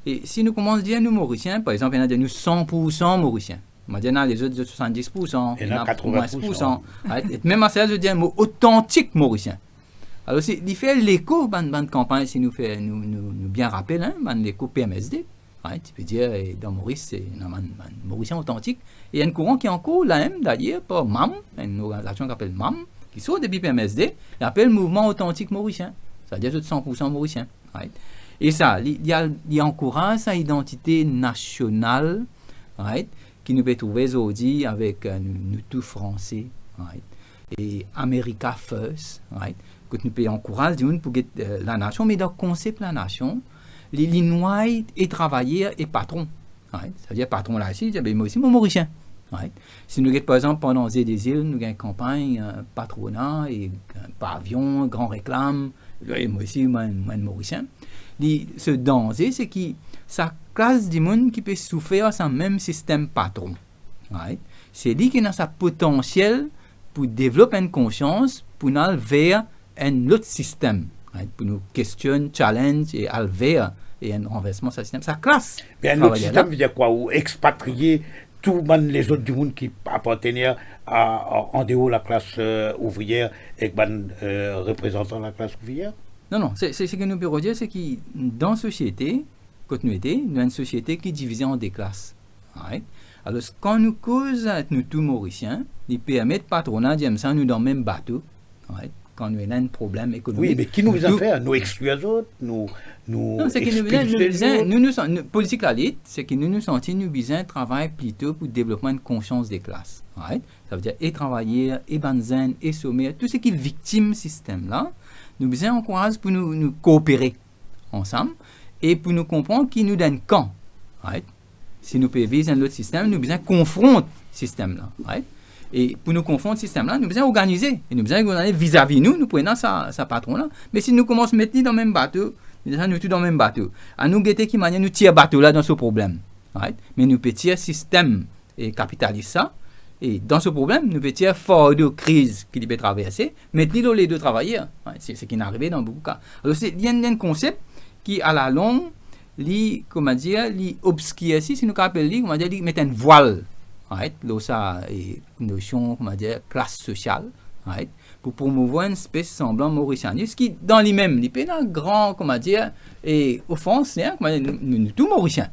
E si nou koumans dir nou Morisien, par exanp, ena dir nou san pour san Morisien. Mo dir ena lezot, zot swasanndis pour san, ena katrovin pour san. Right? E mem aster la, zot dir mo otantik Morisien. Alor, si, li fer leko bann, bann kanpagn, si nou fer, nou, nou, nou bien rapel, hein, bann leko P M S D. Right? Ti pe dir, eh, dan Moris, se, ena bann, bann Morisien otantik. E enn kouran ki ankor la mem, dayer, par MAM, enn organizasion ki apel MAM, ki sort depi P M S D, li apel Mouvman Otantik Morisien. Savedir zot san pour san Morisien, right? E sa, li, li al, li ankouraz sa idantite nasional, right? Ki nou pe trouve zordi avek, eh, nou, nou tou Franse, right? E America First, right? Kot nou pe ankouraz dimoun pou get, eh, lanasion, me dan konsep lanasion, li, li nway e travayer e patron. Right? Savedir patron la isi, li dir, be, mo osi, mo Morisien. Right? Si nou get, par exanp, pandan Zet de Zil, nou gagn kanpagn, eh, patrona, e, eh, pavion, gran reklam, e mo osi, mo enn, mo enn Morisien. Li, so danze, se ki sa klas dimoun ki pe soufer sa mem sistem patron. Right? Se li ki ena sa potansiel pou devlop enn konsians, pou nou al ver enn lot sistem, right? Pou nou kestionn, challenge e al ver, e enn ranversman sa sistem, sa klas travayer la. Me enn lot sistem, vedir kwa, ou expatriye tou bann lezot dimoun ki apartenir a, a, an deor laklas, euh, ouvrier ek bann, euh, reprezantan laklas ouvrier? Non, non, se, se, seki nou pe redir, se ki dan sosiete, kot nou ete, nou enn sosiete ki divize an de klas. Right? Alor, kan nou koz, nou tou Morisien, li permet patrona dir koumsa nou dan mem bato. Right? kan nou ena enn problem ekonomik. Wi, me ki nou bizin fer? Nou exklir zot, nou, nou... Non, seki nou bizin, nou bizin, nou, nou san-, nou, politik lalit, seki nou, nou santi nou bizin travay plito pou devlopman enn konsians de klas, right? Savedir, e travayer, e bann zenn, e somer, tou seki viktim sistem la, nou bizin ankouraz pou nou, nou koopere ansam e pou nou konpran ki nou dan enn kan, right? Si nou pe viz enn lot sistem, nou bizin konfront sistem la, right? E pou nou konfront sistem la, nou bizin organize. E nou bizin organize vizavi nou, nou pou ena sa, sa patron la. Me si nou koumans met li dan mem bato, deza nou tou dan mem bato. Anou gete ki manier nou tir bato la dan so problem, right? Me nou pe tir sistem, e, kapitalis sa, e dan so problem, nou pe tir fardo kriz ki li pe traverse, met li lor ledo travayer. Right? Se, se ki inn arive dan boukou ka. Alor, se, li enn, enn konsep ki, alalong, li, kouma dir, li obskirsi, si nou kapav apel li, kouma dir, li met enn vwal, right, lor sa, e, nosion, kouma dir, klas sosial, right, pou promouvoir enn espes sanblan morisianis ki, dan limem, li pena gran, kouma dir, e, ofans, hein, kouma dir, nou, nou, nou tou Morisien,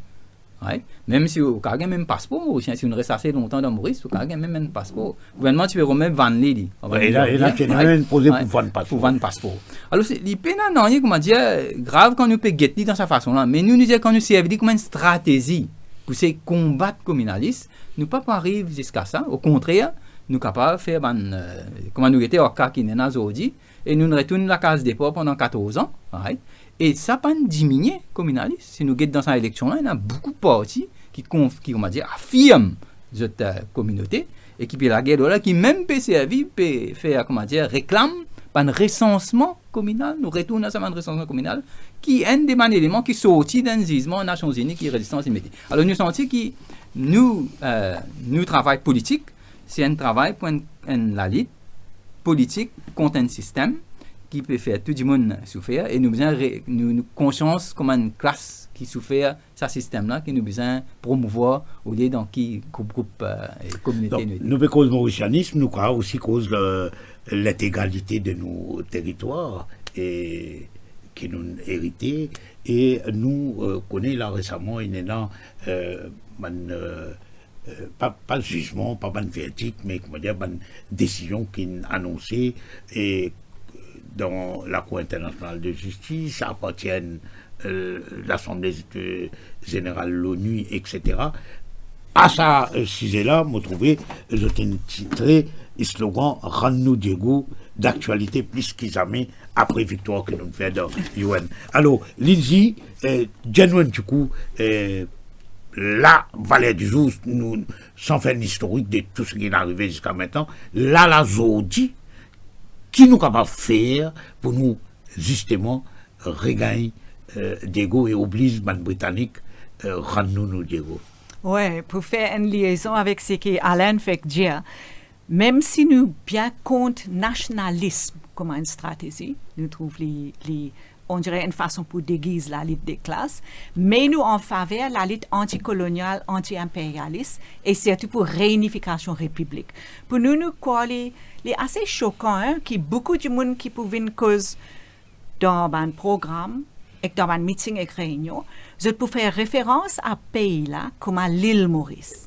right? Mem si ou kapav gagn mem paspor morisien, si ou res ase lontan dan Moris, ou kapav gagn mem enn paspor. Gouvernman ti pe remet vann li, li. Wi, e la, e la, ti ena mem enn proze pou vann paspor. Pou vann paspor. Alor, se, li pena nanye, kouma dir, grav kan nou pe get li dan sa fason la. Me nou, nou dir kan nou servi li kouma enn stratezi pou sey konbat kominalis, nou pa pou ariv ziska sa. Okontrer, nou kapav fer bann, e, kouma nou gete ar ka ki ena zordi, e nou retourn lakaz depar pandan katorz an, right? E sa pa'nn diminie kominalis. Si nou get dan sa eleksion la, ena boukou parti ki konf-, ki, kouma dir, afirm zot, e, kominote, e ki pe lager lor la, ki mem pe servi, pe fer, kouma dir, reklam bann resansman kominal. Nou retourn a sa bann resansman kominal, ki enn de bann eleman ki sorti dan enn zizman Nasion Zini ki Rezistans inn mete. Alor, nou santi ki nou, e, nou travay politik, se enn travay pou enn, enn lalit politik kont enn sistem ki pe fer tou dimoun soufer, e nou bizin re-, nou, nou konsians kouma enn klas ki soufer sa sistem la, ki nou bizin promouvoir olie dan ki group, group, e, kominote. Donk, nou ete. Nou pe koz morisianism, nou kapav osi koz, e, lintegralite de nou teritwar, e ki nou erite, e nou, e, kone la resaman, ena, e, bann, e, e, pa, pa zizman, pa bann verdik, me, kouma dir, bann desizion ki inn anonse, e dan Lakour Internasional de Zistis, sa apartienn, e, Lasanble, e, Zeneral Lonu, etsetera. A sa, e, size la, mo trouve, zot inn titre slogan, "Rann nou Diego daktialite plis ki zame apre viktwar ki nou fer dan U N." Alor, Lindsay, e, dir nou enn tikou, e, la, valer di zour, nou, san fer enn istorik de tou seki inn arive ziska aster la, la, zordi, ki nou kapav fer pou nou, zisteman, regagn, e, Diego e obliz bann Britanik, e, rann nou nou Diego? Wi, pou fer enn liezon avek seki Alan fek dir, mem si nou bien kont nasionalism kouma enn stratezi, nou trouv li, li, on dirait, enn fason pou degiz lalit de klas, me nou an faver lalit antikolonial, anti-inperialis, e sirtou pou reinifikasion repiblik. Pou nou, nou krwar li, li ase sokan, hein, ki boukou dimoun ki pou vinn koz dan bann program, ek dan bann miting ek reynion, zot pou fer referans a pei la kouma Lil Moris.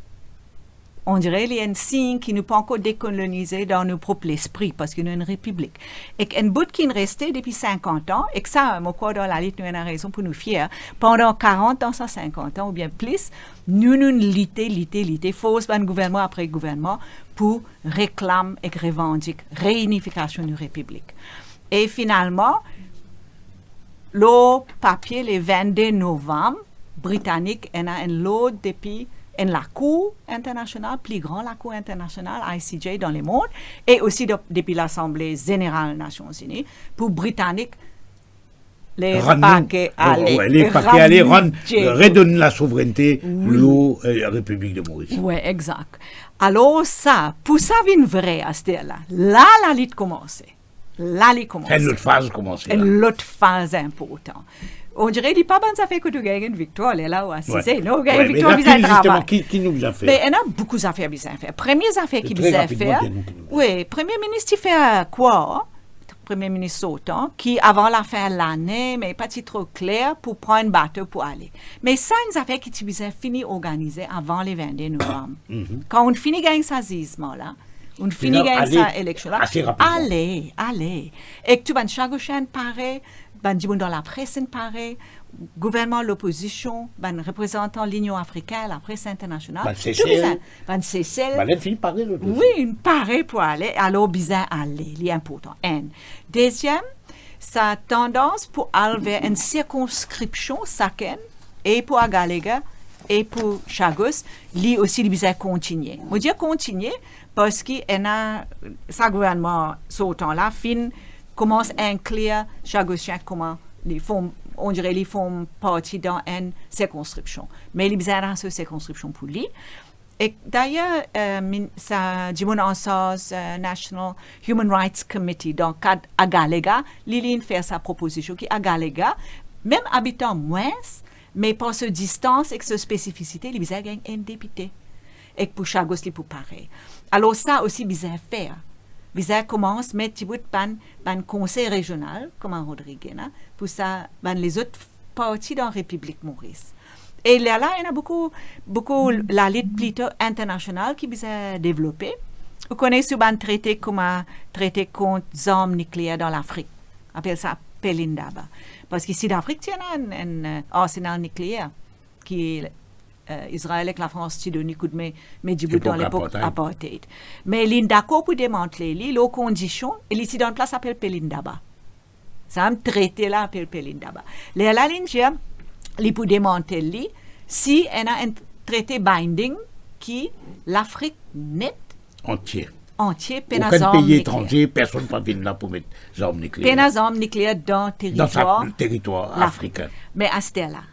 On dirait li enn sign ki nou pa ankor dekolonize dan nou prop lespri, parski nou enn repiblik. Ek enn bout ki'nn reste depi sinkant an, ek sa, mo krwar dan lalit nou ena rezon pou nou fier, pandan karant an, sa sinkant an oubien plis, nou, nou'nn lite, lite, lite, fors bann gouvernman apre gouvernman pou reklam ek revandik reinifikasion nou repiblik. E finalman, lor papie, le vennde novam, Britanik ena enn lord depi enn lakour internasional, pli gran lakour internasional, I C J dan lemond, e osi de-, depi Lasanble Zeneral Nasion Zini, pou Britanik les paquets aller, wi, les paquets aller, rann, redonn lasouvrennte lor, e, Repiblik de Moris. Wi, exak. Alor sa, pou sa vinn vre aster la, la lalit koumanse. La li koumanse. Enn lot faz koumanse la. Enn lot faz inportan. On dirait li pa bann zafer kot ou gagn enn viktwar, lerla ou asize. Non, ou gagn enn viktwar, bizin travay. Ki, ki nou bizin fer? Me ena boukou zafer bizin fer. Premie zafer ki bizin fer, wi, Premie Minis ti fer krwar, Premie Minis sortan, ki avan lafin lane, me pa ti tro kler pou pran enn bato pou ale. Me sa enn zafer ki ti bizin fini organize avan le vennde novam. Kan ou fini gagn sa zizman la, Ou'nn fini gagn sa eleksion la. Ase rapidman. Ale, ale. Ek tou bann Chagossien pare, bann dimoun dan lapres inn pare, gouvernman, lopozision, bann reprezantan Linion Afrikin, lapres internasional, bann Sesel, bann Sesel. Bann la finn pare, zot osi. Wi, inn pare pou ale, alor bizin ale, li inportan. Enn. Deziem, sa tandans pou al ver enn sirkonskripsion sakenn, e pou Agalega, e pou Chagos, li osi li bizin kontigne. Mo dir kontigne, parski ena sa gouvernman sortan la finn koumans inklir Chagosien kouma li form, on dire li form parti dan enn sirkonskripsion. Me li bizin ena so sirkonskripsion pou li. E dayer, eh, min-, sa dimoun ansarz, eh, National Human Rights Committee, dan kad Agalega, li, li inn fer sa propozision ki Agalega, mem abitan mwins, me par so distans ek so spesifisite, li bizin gagn enn depite. Ek pou Chagos, li pou parey. Alor sa osi bizin fer. Bizin koumans met dibout bann, bann konsey rezional, kouma Rodrigue ena, pou sa, bann lezot parti dan Repiblik Moris. E lerla, ena boukou, boukou lalit plito internasional ki bizin devlope. Ou kone sou bann trete kouma trete kont zarm nikleer dan Lafrik. Apel sa Pelindaba. Parski Sidafrik ti ena enn, enn, eh, arsenal nikleer ki, eh, Izrael ek Lafrans ti donn li koudme, met dibout dan lepok apartheid. Me linn dakor pou demantle li, lor kondision, e li ti dan plas apel Pelindaba. Sa mem trete la apel Pelindaba. Lerla linn dir, li pou demantel li, si ena enn trete binding ki Lafrik net, antie, antie, pena zarm nikleer. Okenn pei etranze, personn pa vinn la pou met zarm nikleer. Pena zarm nikleer dan teritwar Lafrik. Me asterla,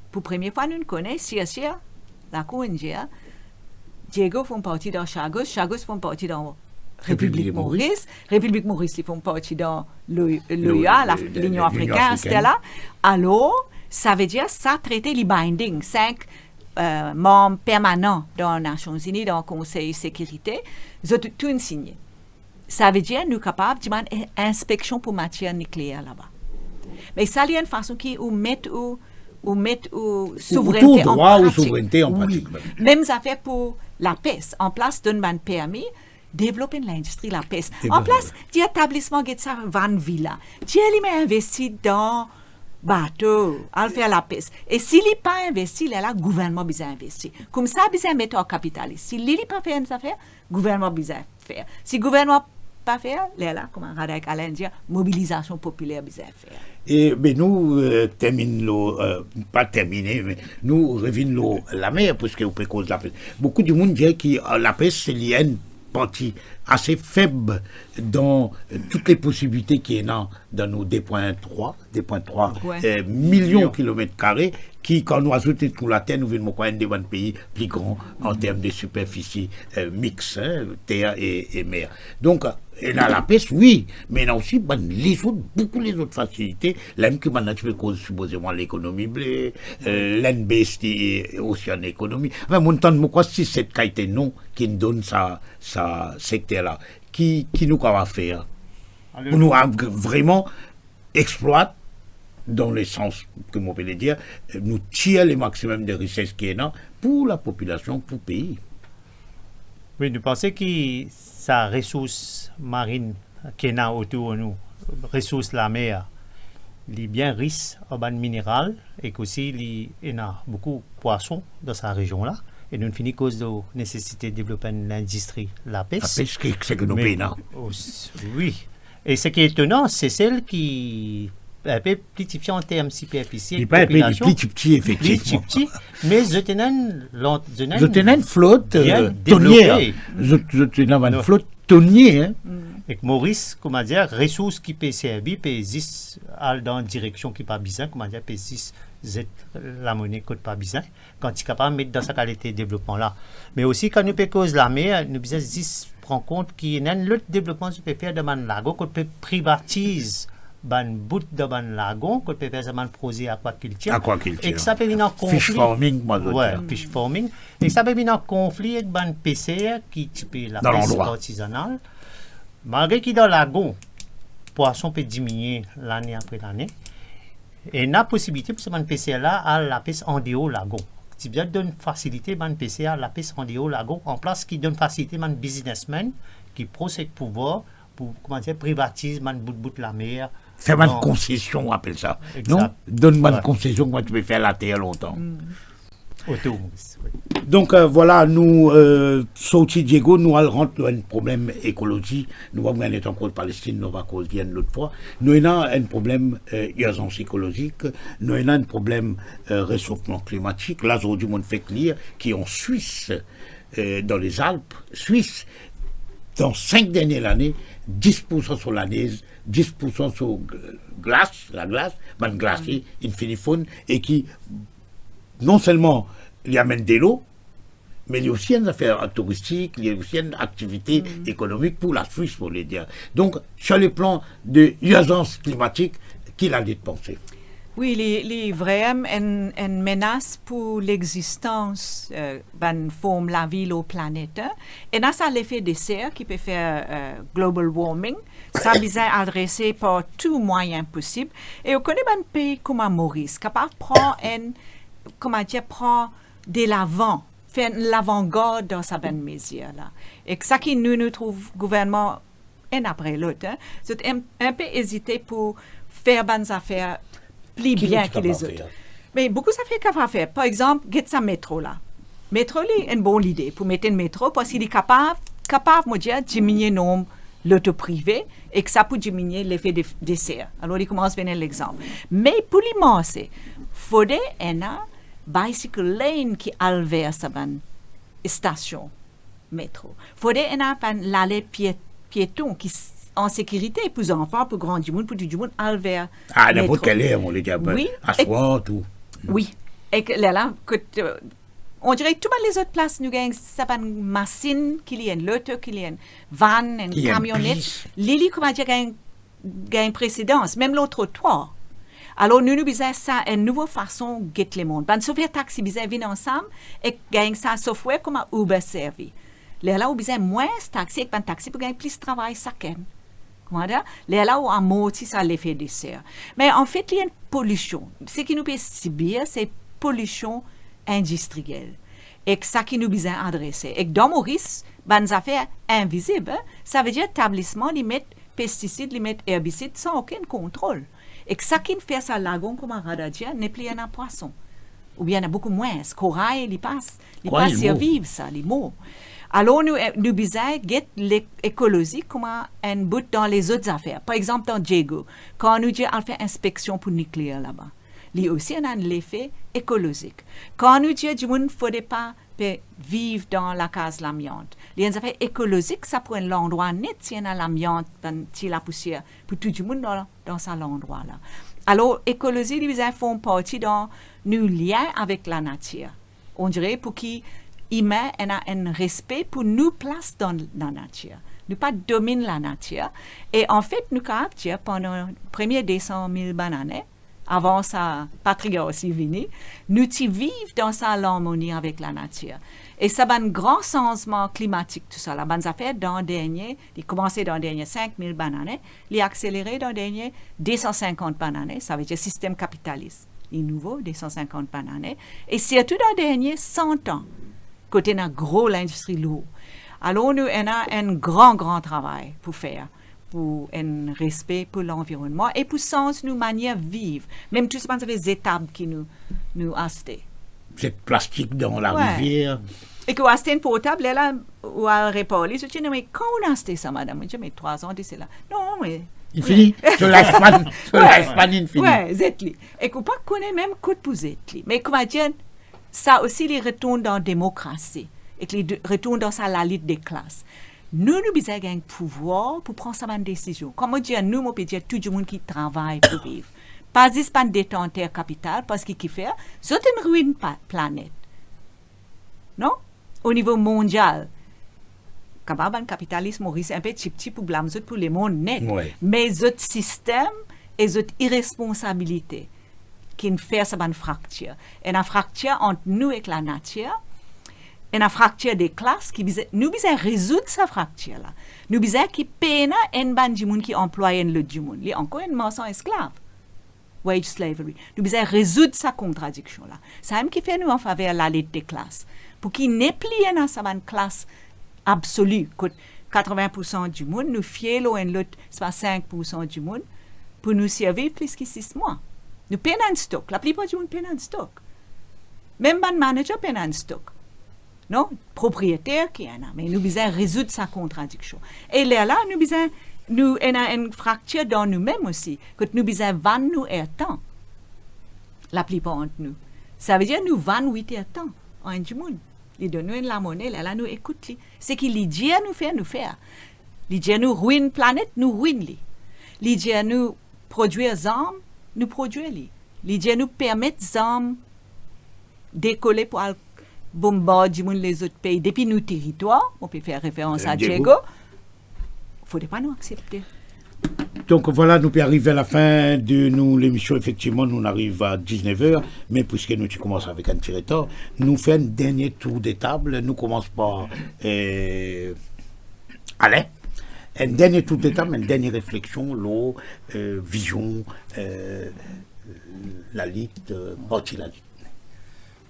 pou premie fwa nou kone, sir, sir, lakour inn dir, Diego form parti dan Chagos, Chagos form parti dan Repiblik Moris, Repiblik Moris li form parti dan l'O-, l'OUA, Linion Afrikin, asterla. Alor, savedir sa trete li binding, sink, eh, manm permanan dan Nasion Ini, dan Konsey Sekirite, zot tou inn signe. Savedir nou kapav dimann in-, inspeksion pou matier nikleer laba. Me sa li enn fason ki ou met ou, ou met ou souvrennte an pratik. Ou tou drwa ou souvrennte an pratik mem. Mem zafer pou lapes, anplas donn bann permi, devlop enn lindistri lapes. Anplas dir etablisman get sa vann vila, dir li mem investi dan bato, al fer lapes. E si li pa investi, lerla gouvernman bizin investi. Koumsa bizin met ar kapitalis. Si li, li pa fer enn zafer, gouvernman bizin fer. Si gouvernman pa fer, lerla, kouma Radek Alain dir, mobilizasion popiler bizin fer. E, be nou, eh, terminn lor, eh, pa termine, me nou revinn lor lamer, puiske ou pe koz lapes. Boukou dimoun dir ki, eh, lapes, se li enn parti ase feb dan, eh, tou le posibilite ki ena dan nou de pwin trwa, de pwin trwa, eh, milion kilomet kare, ki, kan nou azout tou later, nou vinn, mo krwar, enn de bann pei pli gran an term de siperfisi, eh, mix, eh, ter e, e mer. Donk, ena lapes, wi, me ena osi bann lezot, boukou lezot fasilite, la mem ki bann la ti pe koz sipozeman lekonomi ble, eh, L N B S ti osi an ekonomi. Anfin, mo tann, mo krwar, sis set kalite non ki'nn donn sa, sa sekter la. Ki, ki nou kapav fer? Alor, pou nou a-, vreman explwat, dan le sans ke mo pe le dir, nou tir le maximum de rises ki ena pou lapopilasion, pou pei. Wi, nou panse ki sa resours marin ki ena otour nou, resours lamer, li bien ris an bann mineral, ek osi li ena boukou pwason dan sa rezion la, e nou fini koz de nesesite devlop enn lindistri lapes. Lapes, ki, seki nou pena. Me os-, wi. E seki etonan, Sesel ki inpe pli tipti an term siperfisi, li pa inpe, li popilasion, pli tipti, efektivman. Pli tipti, me zot ena enn lant-, zot ena enn, zot ena enn flot, bien, eh, devlope. Tonier. Zot, zot ena enn flot tonier, hein. Ek Moris, kouma dir, resours ki pe servi, pe zis al dan direksion ki pa bizin, kouma dir, pe zis zet lamone kot pa bizin. Kan ti kapav met dan sa kalite devlopman la. Me osi, kan nou pe koz lamer, nou bizin zis pran kont ki ena enn lot devlopman zot pe fer dan bann lagon, kot pe privatiz bann bout dan bann lagon, kot pe fer sa bann proze akwakiltir. Akwakiltir. Ek sa pe vinn an konfli. Fish farming, kouma zot dir. Wi, fish farming. Ek sa pe vinn an konfli ek bann peser ki ti pe lapes artizanal. Malgre ki dan lagon, pwason pe diminie lane apre lane, ena posibilite pou sa bann peser la al lapes andeor lagon. Ti bizin donn fasilite bann peser al lapes andeor lago, anplas ki donn fasilite bann biznesmenn ki pros ek pouvwar pou, kouma dir, privatiz bann bout bout lamer. Fer bann konsesion, ou apel sa, non? Donn bann konsesion, kouma ti pe fer later lontan. Oto Moris, wi. Donk, euh, vwala, nou, euh, sorti Diego, nou al rant dan enn problem ekolozi. Nou pa pou gagn letan koz Palestin, nou va koz li enn lot fwa. Nou ena enn problem, euh, irzans ekolozik, nou ena enn problem, euh, resofman klimatik. La, zordi, mo fek lir ki an Swis, euh, dan Lezalp Swis, dan sink dernie lane, dis poursan so lanez, dis poursan so gl-, glas, laglas, bann glase, inn fini fonn, e ki non selman li amenn delo, me li osi enn zafer touristik, li osi enn aktivite ekonomik pou Laswis, pou le dir. Donk, sur le plan de irzans klimatik, ki lalit panse? Wi, li, li vremem enn, enn menas pou lexistans, euh, bann form lavi lor planet, hein. Ena sa lefe de ser ki pe fer, euh, global warming. Sa bizin adrese par tou mwayin posib. E ou kone bann pei kouma Moris, kapav pran enn, kouma dir, pran delavan, fer enn lavangard dan sa bann mezir la. Ek sa ki nou, nou trouv gouvernman, enn apre lot, hein, zot enn, enn pe ezite pou fer bann zafer pli bien ki lezot. Me boukou zafer kapav fer. Par exanp, get sa metro la. Metro, li enn bon lide pou met enn metro, parski li kapav, kapav, mo dir, diminie nonb loto prive, ek sa pou diminie lefe de, de ser. Alor, li koumans vinn enn lexanp. Me pou li marse, fode ena bicycle lane ki al ver sa bann stasion metro. Fode ena bann lale pie-, pieton ki s-, an sekirite pou zanfan, pou gran dimoun, pou tou dimoun al ver metro. A ninport kel ler, mo le dir, wi, aswar, tou. Wi. Ek lerla, kot, euh, on dire tou bann lezot plas nou gagn sa bann masinn, ki li enn loto, ki li enn van, enn kamionet, li, li, kouma dir, gagn, gagn presedans, mem lor trotwar. Alor, nou, nou bizin sa, enn nouvo fason get lemond. Bann sofer taxi bizin vinn ansam ek gagn sa software kouma Uber servi. Lerla ou bizin mwins taxi ek bann taxi pou gagn plis travay sakenn. Kouma dir? Lerla ou amorti sa lefe de ser. Me anfet, li enn polision. Seki nou pe sibir, se polision indistriel. Ek sa ki nou bizin adrese. Ek dan Moris, bann zafer invizib, hein? Savedir tablisman li met pestisid, li met erbisid san okenn kontrol. Ek sa ki fer sa lagon, kouma Rada dir, nepli ena pwason. Oubien ena boukou mwins. Koray, li pa, li pa sirviv sa, li mor. Alor nou, eh, nou bizin get le-, ekolozi kouma enn bout dan lezot zafer. Par exanp, dan Diego, kan nou dir al fer inspeksion pou nikleer laba, li osi ena enn lefe ekolozik. Kan nou dir dimoun fode pa pe viv dan lakaz lamiant, li enn zafer ekolozik sa, pou enn landrwa net, si ena lamiant, bann ti lapousier, pou tou dimoun dan, dan sa landrwa la. Alor, ekolozi, li bizin form parti dan nou lien avek lanatir. On dire pou ki imin ena enn respe pou nou plas dan lanatir. Nou pa dominn lanatir. E anfet, nou kapav dir pandan premie de san mil bann ane, avan sa patriarsi vini, nou ti viv dan sa larmoni avek lanatir. E sa bann gran sanzman klimatik, tousala, bann zafer dan dernie, li koumanse dan dernie sink mil bann ane, li akselere dan dernie de san sinkant bann ane, savedir sistem kapitalis, li nouvo, de san sinkant bann ane, e sirtou dan dernie san an, kot ena gro lindistri lour. Alor nou ena enn gran, gran travay pou fer, pou enn respe pou lanvironnman e pou sanz nou manier viv. Mem tou sa bann zafer zetab ki nou, nou aste. Zet plastik dan larivier. Wi. E ki ou aste enn portab, lerla ou al repar li, zot dir, "Non, me kan ou aste sa, madam?" Mo dir, "Me trwa zan de sela." "Non, me..." Li fini, so life span, so life span li fini. Wi, zet li. E ki ou pa kone mem kot pou zet li. Me kouma dir, sa osi li retourn dan demokrasi. E ki li de-, retourn dan sa lalit de klas. Nou, nou bizin gagn pouvwar pou pran sa bann desizion. Kan mo dir nou, mo pe dir tou dimoun ki travay pou viv. Pa zis bann detanter kapital, parski kifer, zot inn rwinn pa-, planet. Non? O nivo mondial, kapav bann kapitalis Moris inpe tipti pou blam zot pou lemond net. Wi. Me zot sistem e zot iresponsabilite ki'nn fer sa bann fraktir. Ena fraktir ant nou ek lanatir, ena fraktir de klas ki bizin, nou bizin rezoud sa fraktir la. Nou bizin ki pena enn bann dimoun ki anplway enn lot dimoun. Li ankor enn marsan esklav. wage slavery. Nou bizin rezoud sa kontradiksion la. Samem ki fer nou an faver lalit de klas. Pou ki nepli ena sa bann klas absoli, kot katreven pou san dimoun, nou fie lor enn lot, swa sink pou san dimoun, pou nou sirviv plis ki sis mwa. Nou pena enn stok. Laplipar dimoun pena enn stok. Mem bann manager pena enn stok. Non, propriyeter ki ena, me nou bizin rezoud sa kontradiksion. E lerla, nou bizin, nou ena enn fraktir dan noumem osi, kot nou bizin vann nou er tan. Laplipar ant nou. Savedir nou vann wit er tan a enn dimoun. Li donn nou enn lamone, lerla nou ekout li. Seki li dir nou fer, nou fer. Li dir nou rwinn planet, nou rwinn li. Li dir nou prodwir zarm, nou prodwir li. Li dir nou permet zarm dekole pou al bonbard dimoun lezot pei depi nou teritwar, mo pe fer referans a Diego. Diego. Fode pa nou aksepte. Donk, vwala, nou pe ariv a lafin de nou lemision. Efektivman, nou ariv a diz-nef er, me piske nou ti koumans avek enn ti retar, nou fer enn dernie tour de tab. Nou koumans par, eh, Alain. Enn dernie tour de tab, enn dernie refleksion lor, eh, vizion, eh, lalit, eh, parti Lalit.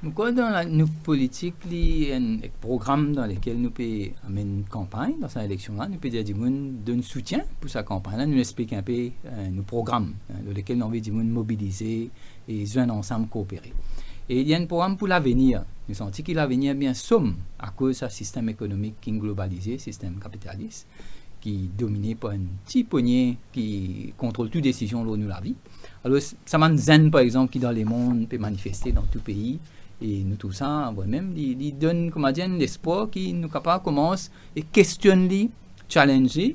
Mo krwar dan la, nou politik, li enn, enn program dan lekel nou pe amenn kanpagn dan sa eleksion la, nou pe dir dimoun donn soutien pou sa kanpagn la, nou explik inpe, eh, nou program, eh, lor lekel nou anvi dimoun mobilize e zwenn ansam, koopere. E li enn program pou lavenir. Nou santi ki lavenir bien som akoz sa sistem ekonomik ki globalize, sistem kapitalis, ki domine par enn ti pogne ki kontrol tou desizion lor nou lavi. Alor, sa bann zenn, par exanp, ki dan lemond pe manifeste dan tou pei, e nou trouv sa, vremem, li, li donn, kouma dir, enn lespwar ki nou kapav koumans e kestionn li, challenge li,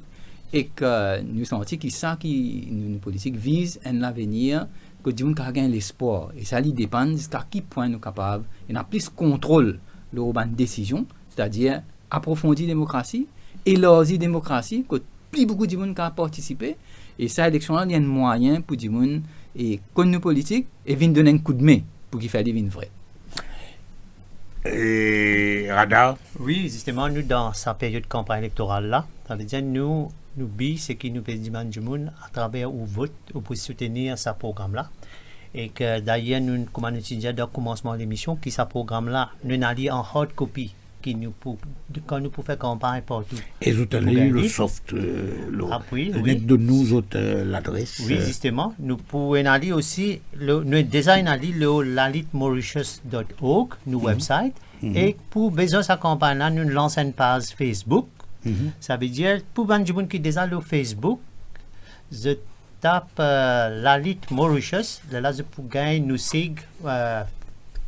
ek nou santi ki sa ki nou, nou politik viz enn lavenir kot dimoun kapav gagn lespwar. E sa, li depann ziska ki pwin nou kapav ena plis kontrol lor bann desizion, setadir aprofondi demokrasi, elarzi demokrasi, kot pli boukou dimoun kapav partisipe, e sa eleksion la, li enn mwayin pou dimoun e konn nou politik e vinn donn enn koudme pou ki fer li vinn vre. E Radar? Wi, zisteman, nou dan sa period kanpagn elektoral la, savedir nou, nou bi, seki nou pe dimann dimoun atraver ou vot, ou pou soutenir sa program la. Ek dayer, nou, kouma nou ti dir dan koumansman lemision, ki sa program la, nou ena li an hard copy, ki nou pou, kan nou pou fer kanpagn partou. E zot ena li, gagn li, lor soft, eh, lor, ah, wi, wi, net donn nou zot, eh, ladres, wi, eh, zisteman, nou pou ena li osi, lor, nou deza ena li lor lalit mauritius dot org, nou, mhm, website. Mhm. E pou bizin sa kanpagn la, nou lans enn paz Facebook. Mhm. Savedir, pou bann dimoun ki deza lor Facebook, zot tap, eh, Lalit Mauritius, lerla zot pou gagn nou sig, eh,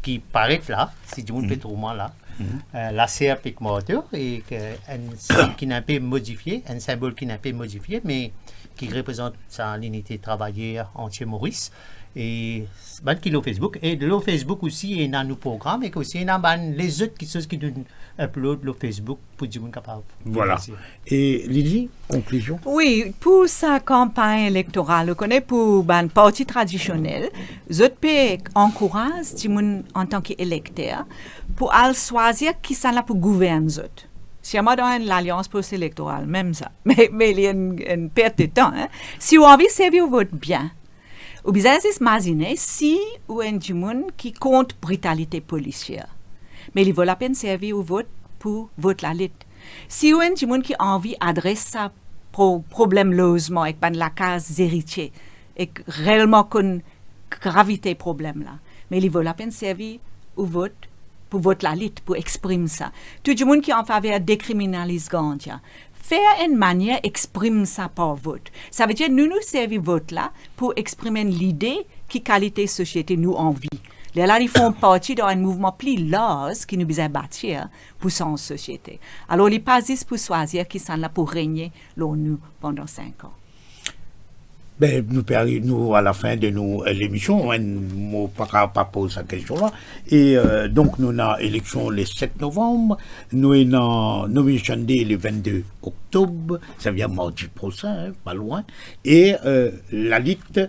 ki paret la, si dimoun pe, mhm, trouv mwa la, mhm, eh, laser pik marto, e enn sig ki ena inpe modifie, enn sinbol ki ena inpe modifie, me ki reprezant sa linite travayer antie Moris. E bann ki lor Facebook, e lor Facebook osi ena nou program, e osi ena bann lezot kiksoz ki nou upload lor Facebook pou dimoun kapav, vwala, vizit. E Lili, konklizion? Wi, pou sa kanpagn elektoral, ou kone, pou bann parti tradisionel, zot pe ankouraz dimoun antan ki elekter pou al swazir kisannla pou gouvern zot. Sirman dan enn lalians post-elektoral, mem sa. Me, me li enn, enn pert de tan, en. Si ou anvi servi ou vot bien, ou bizin zis mazine si ou enn dimoun ki kont britalite polisier, me li vo lapenn servi ou vot pou vot lalit. Si ou enn dimoun ki anvi adres sa pro-, problem lozman ek bann lakaz zeritie, ek realman konn gravite problem la, me li vo lapenn servi ou vot pou vot lalit, pou exprim sa. Tou dimoun ki an faver dekriminaliz ganja, fer enn manier exprim sa par vot. Savedir nou, nou servi vot la pou exprim enn lide ki kalite sosiete nou anvi. Lerla li form parti dan enn mouvman pli larz ki nou bizin batir pou sanz sosiete. Alor, li pa zis pou swazir kisannla pou regne lor nou pandan sink an. Be, nou pe ariv, nou, a lafin de nou, eh, lemision, en, mo pa kapav pa poz sa kestion la. E, eh, donk, nou ena eleksion le set novanm, nou ena nomination day le vennde oktob, savedi mardi prosin, en, pa lwin. E, eh, Lalit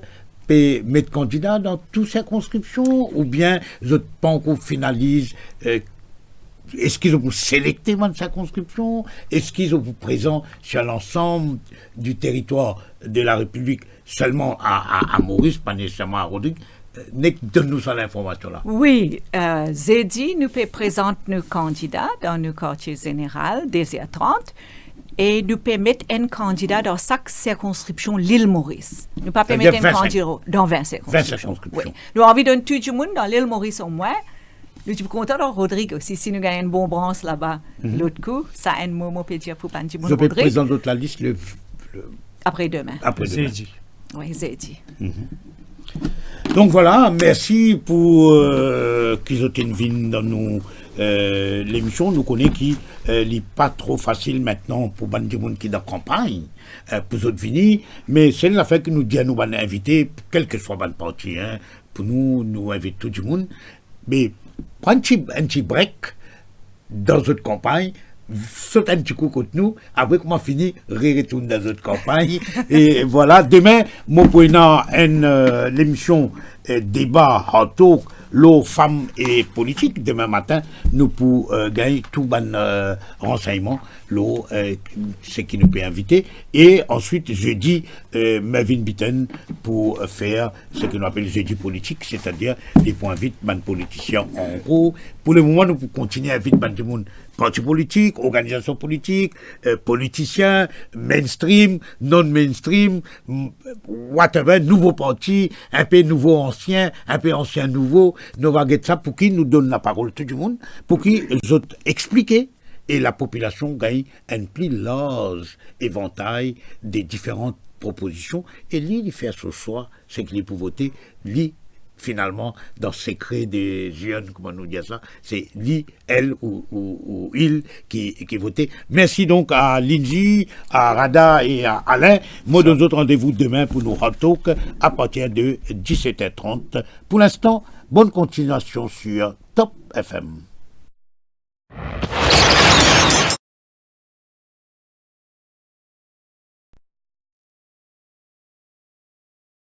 pe met kandida dan tou sirkonskripsion, oubien zot pankor finaliz, eh, Eski zot pou selekte bann sirkonskripsion? Eski zot pou prezan sur lansam di teritwar de la Repiblik, selman a, a, a Moris, pa neseserman a Rodrig? Nek donn nou sa linformasion la. Wi, eh, zedi nou pe prezant nou kandida dan nou kartie zeneral, de zer trant, e nou pe met enn kandida dan sak sirkonskripsion Lil Moris. Nou pa pe met enn kandida dan vin sirkonskripsion. Nou anvi donn tou dimoun dan Lil Moris omwin. Nou ti pou kontan dan Rodrig osi, si nou gagn enn bon brans laba lot kou. Sa enn mo mo pe dir pou bann dimoun Rodrig. Zot pe prezant zot lalis le, le apre demin. Apre demin. Zedi. Wi, zedi. Donk vwala, mersi pou, eh, ki zot inn vinn dan nou, eh, lemision. Nou kone ki, eh, li pa tro fasil aster pou bann dimoun ki dan kanpagn, eh, pou zot vini. Me sel zafer ki nou dir nou bann invite, kelseswa bann parti, en, pou nou, nou invit tou dimoun. Me pran enn ti, enn ti break dan zot kanpagn, sot enn ti kou kot nou, apre kouma fini, re-retourn dan zot kanpagn. E vwala, demin, mo pou ena enn, eh, lemision, eh, deba, hard talk, lor fam e politik. Demin matin, nou pou, eh, gagn tou bann, eh, ransegnman lor, eh, seki nou pe invite. E answit, zedi, eh, Mervyn Bitton pou, eh, fer seki nou apel zedi politik, setadir li pou invit bann politisien an gro. Pou lemoman, nou pou kontigne invit bann dimoun, parti politik, organizasion politik, eh, politisien, mainstream, non-mainstream, m-, whatever, nouvo parti, enpe nouvo ansien, enpe ansien nouvo. Nou va get sa, pou ki nou donn laparol tou dimoun, pou ki zot explike e lapopilasion gagn enn pli larz evantay de diferan propozision, e li, li fer so swa, seki li pou vote, li, finalman, dan sekre de zirn, kouma nou dir sa, se li, el ou, ou, ou il ki, ki vote. Mersi donk a Lindsay, a Rada e a Alain. Mo donn zot randevou demin pou nou hard talk a partir de diset er trant. Pou linstan, bonn kontinuasion sur Top F M.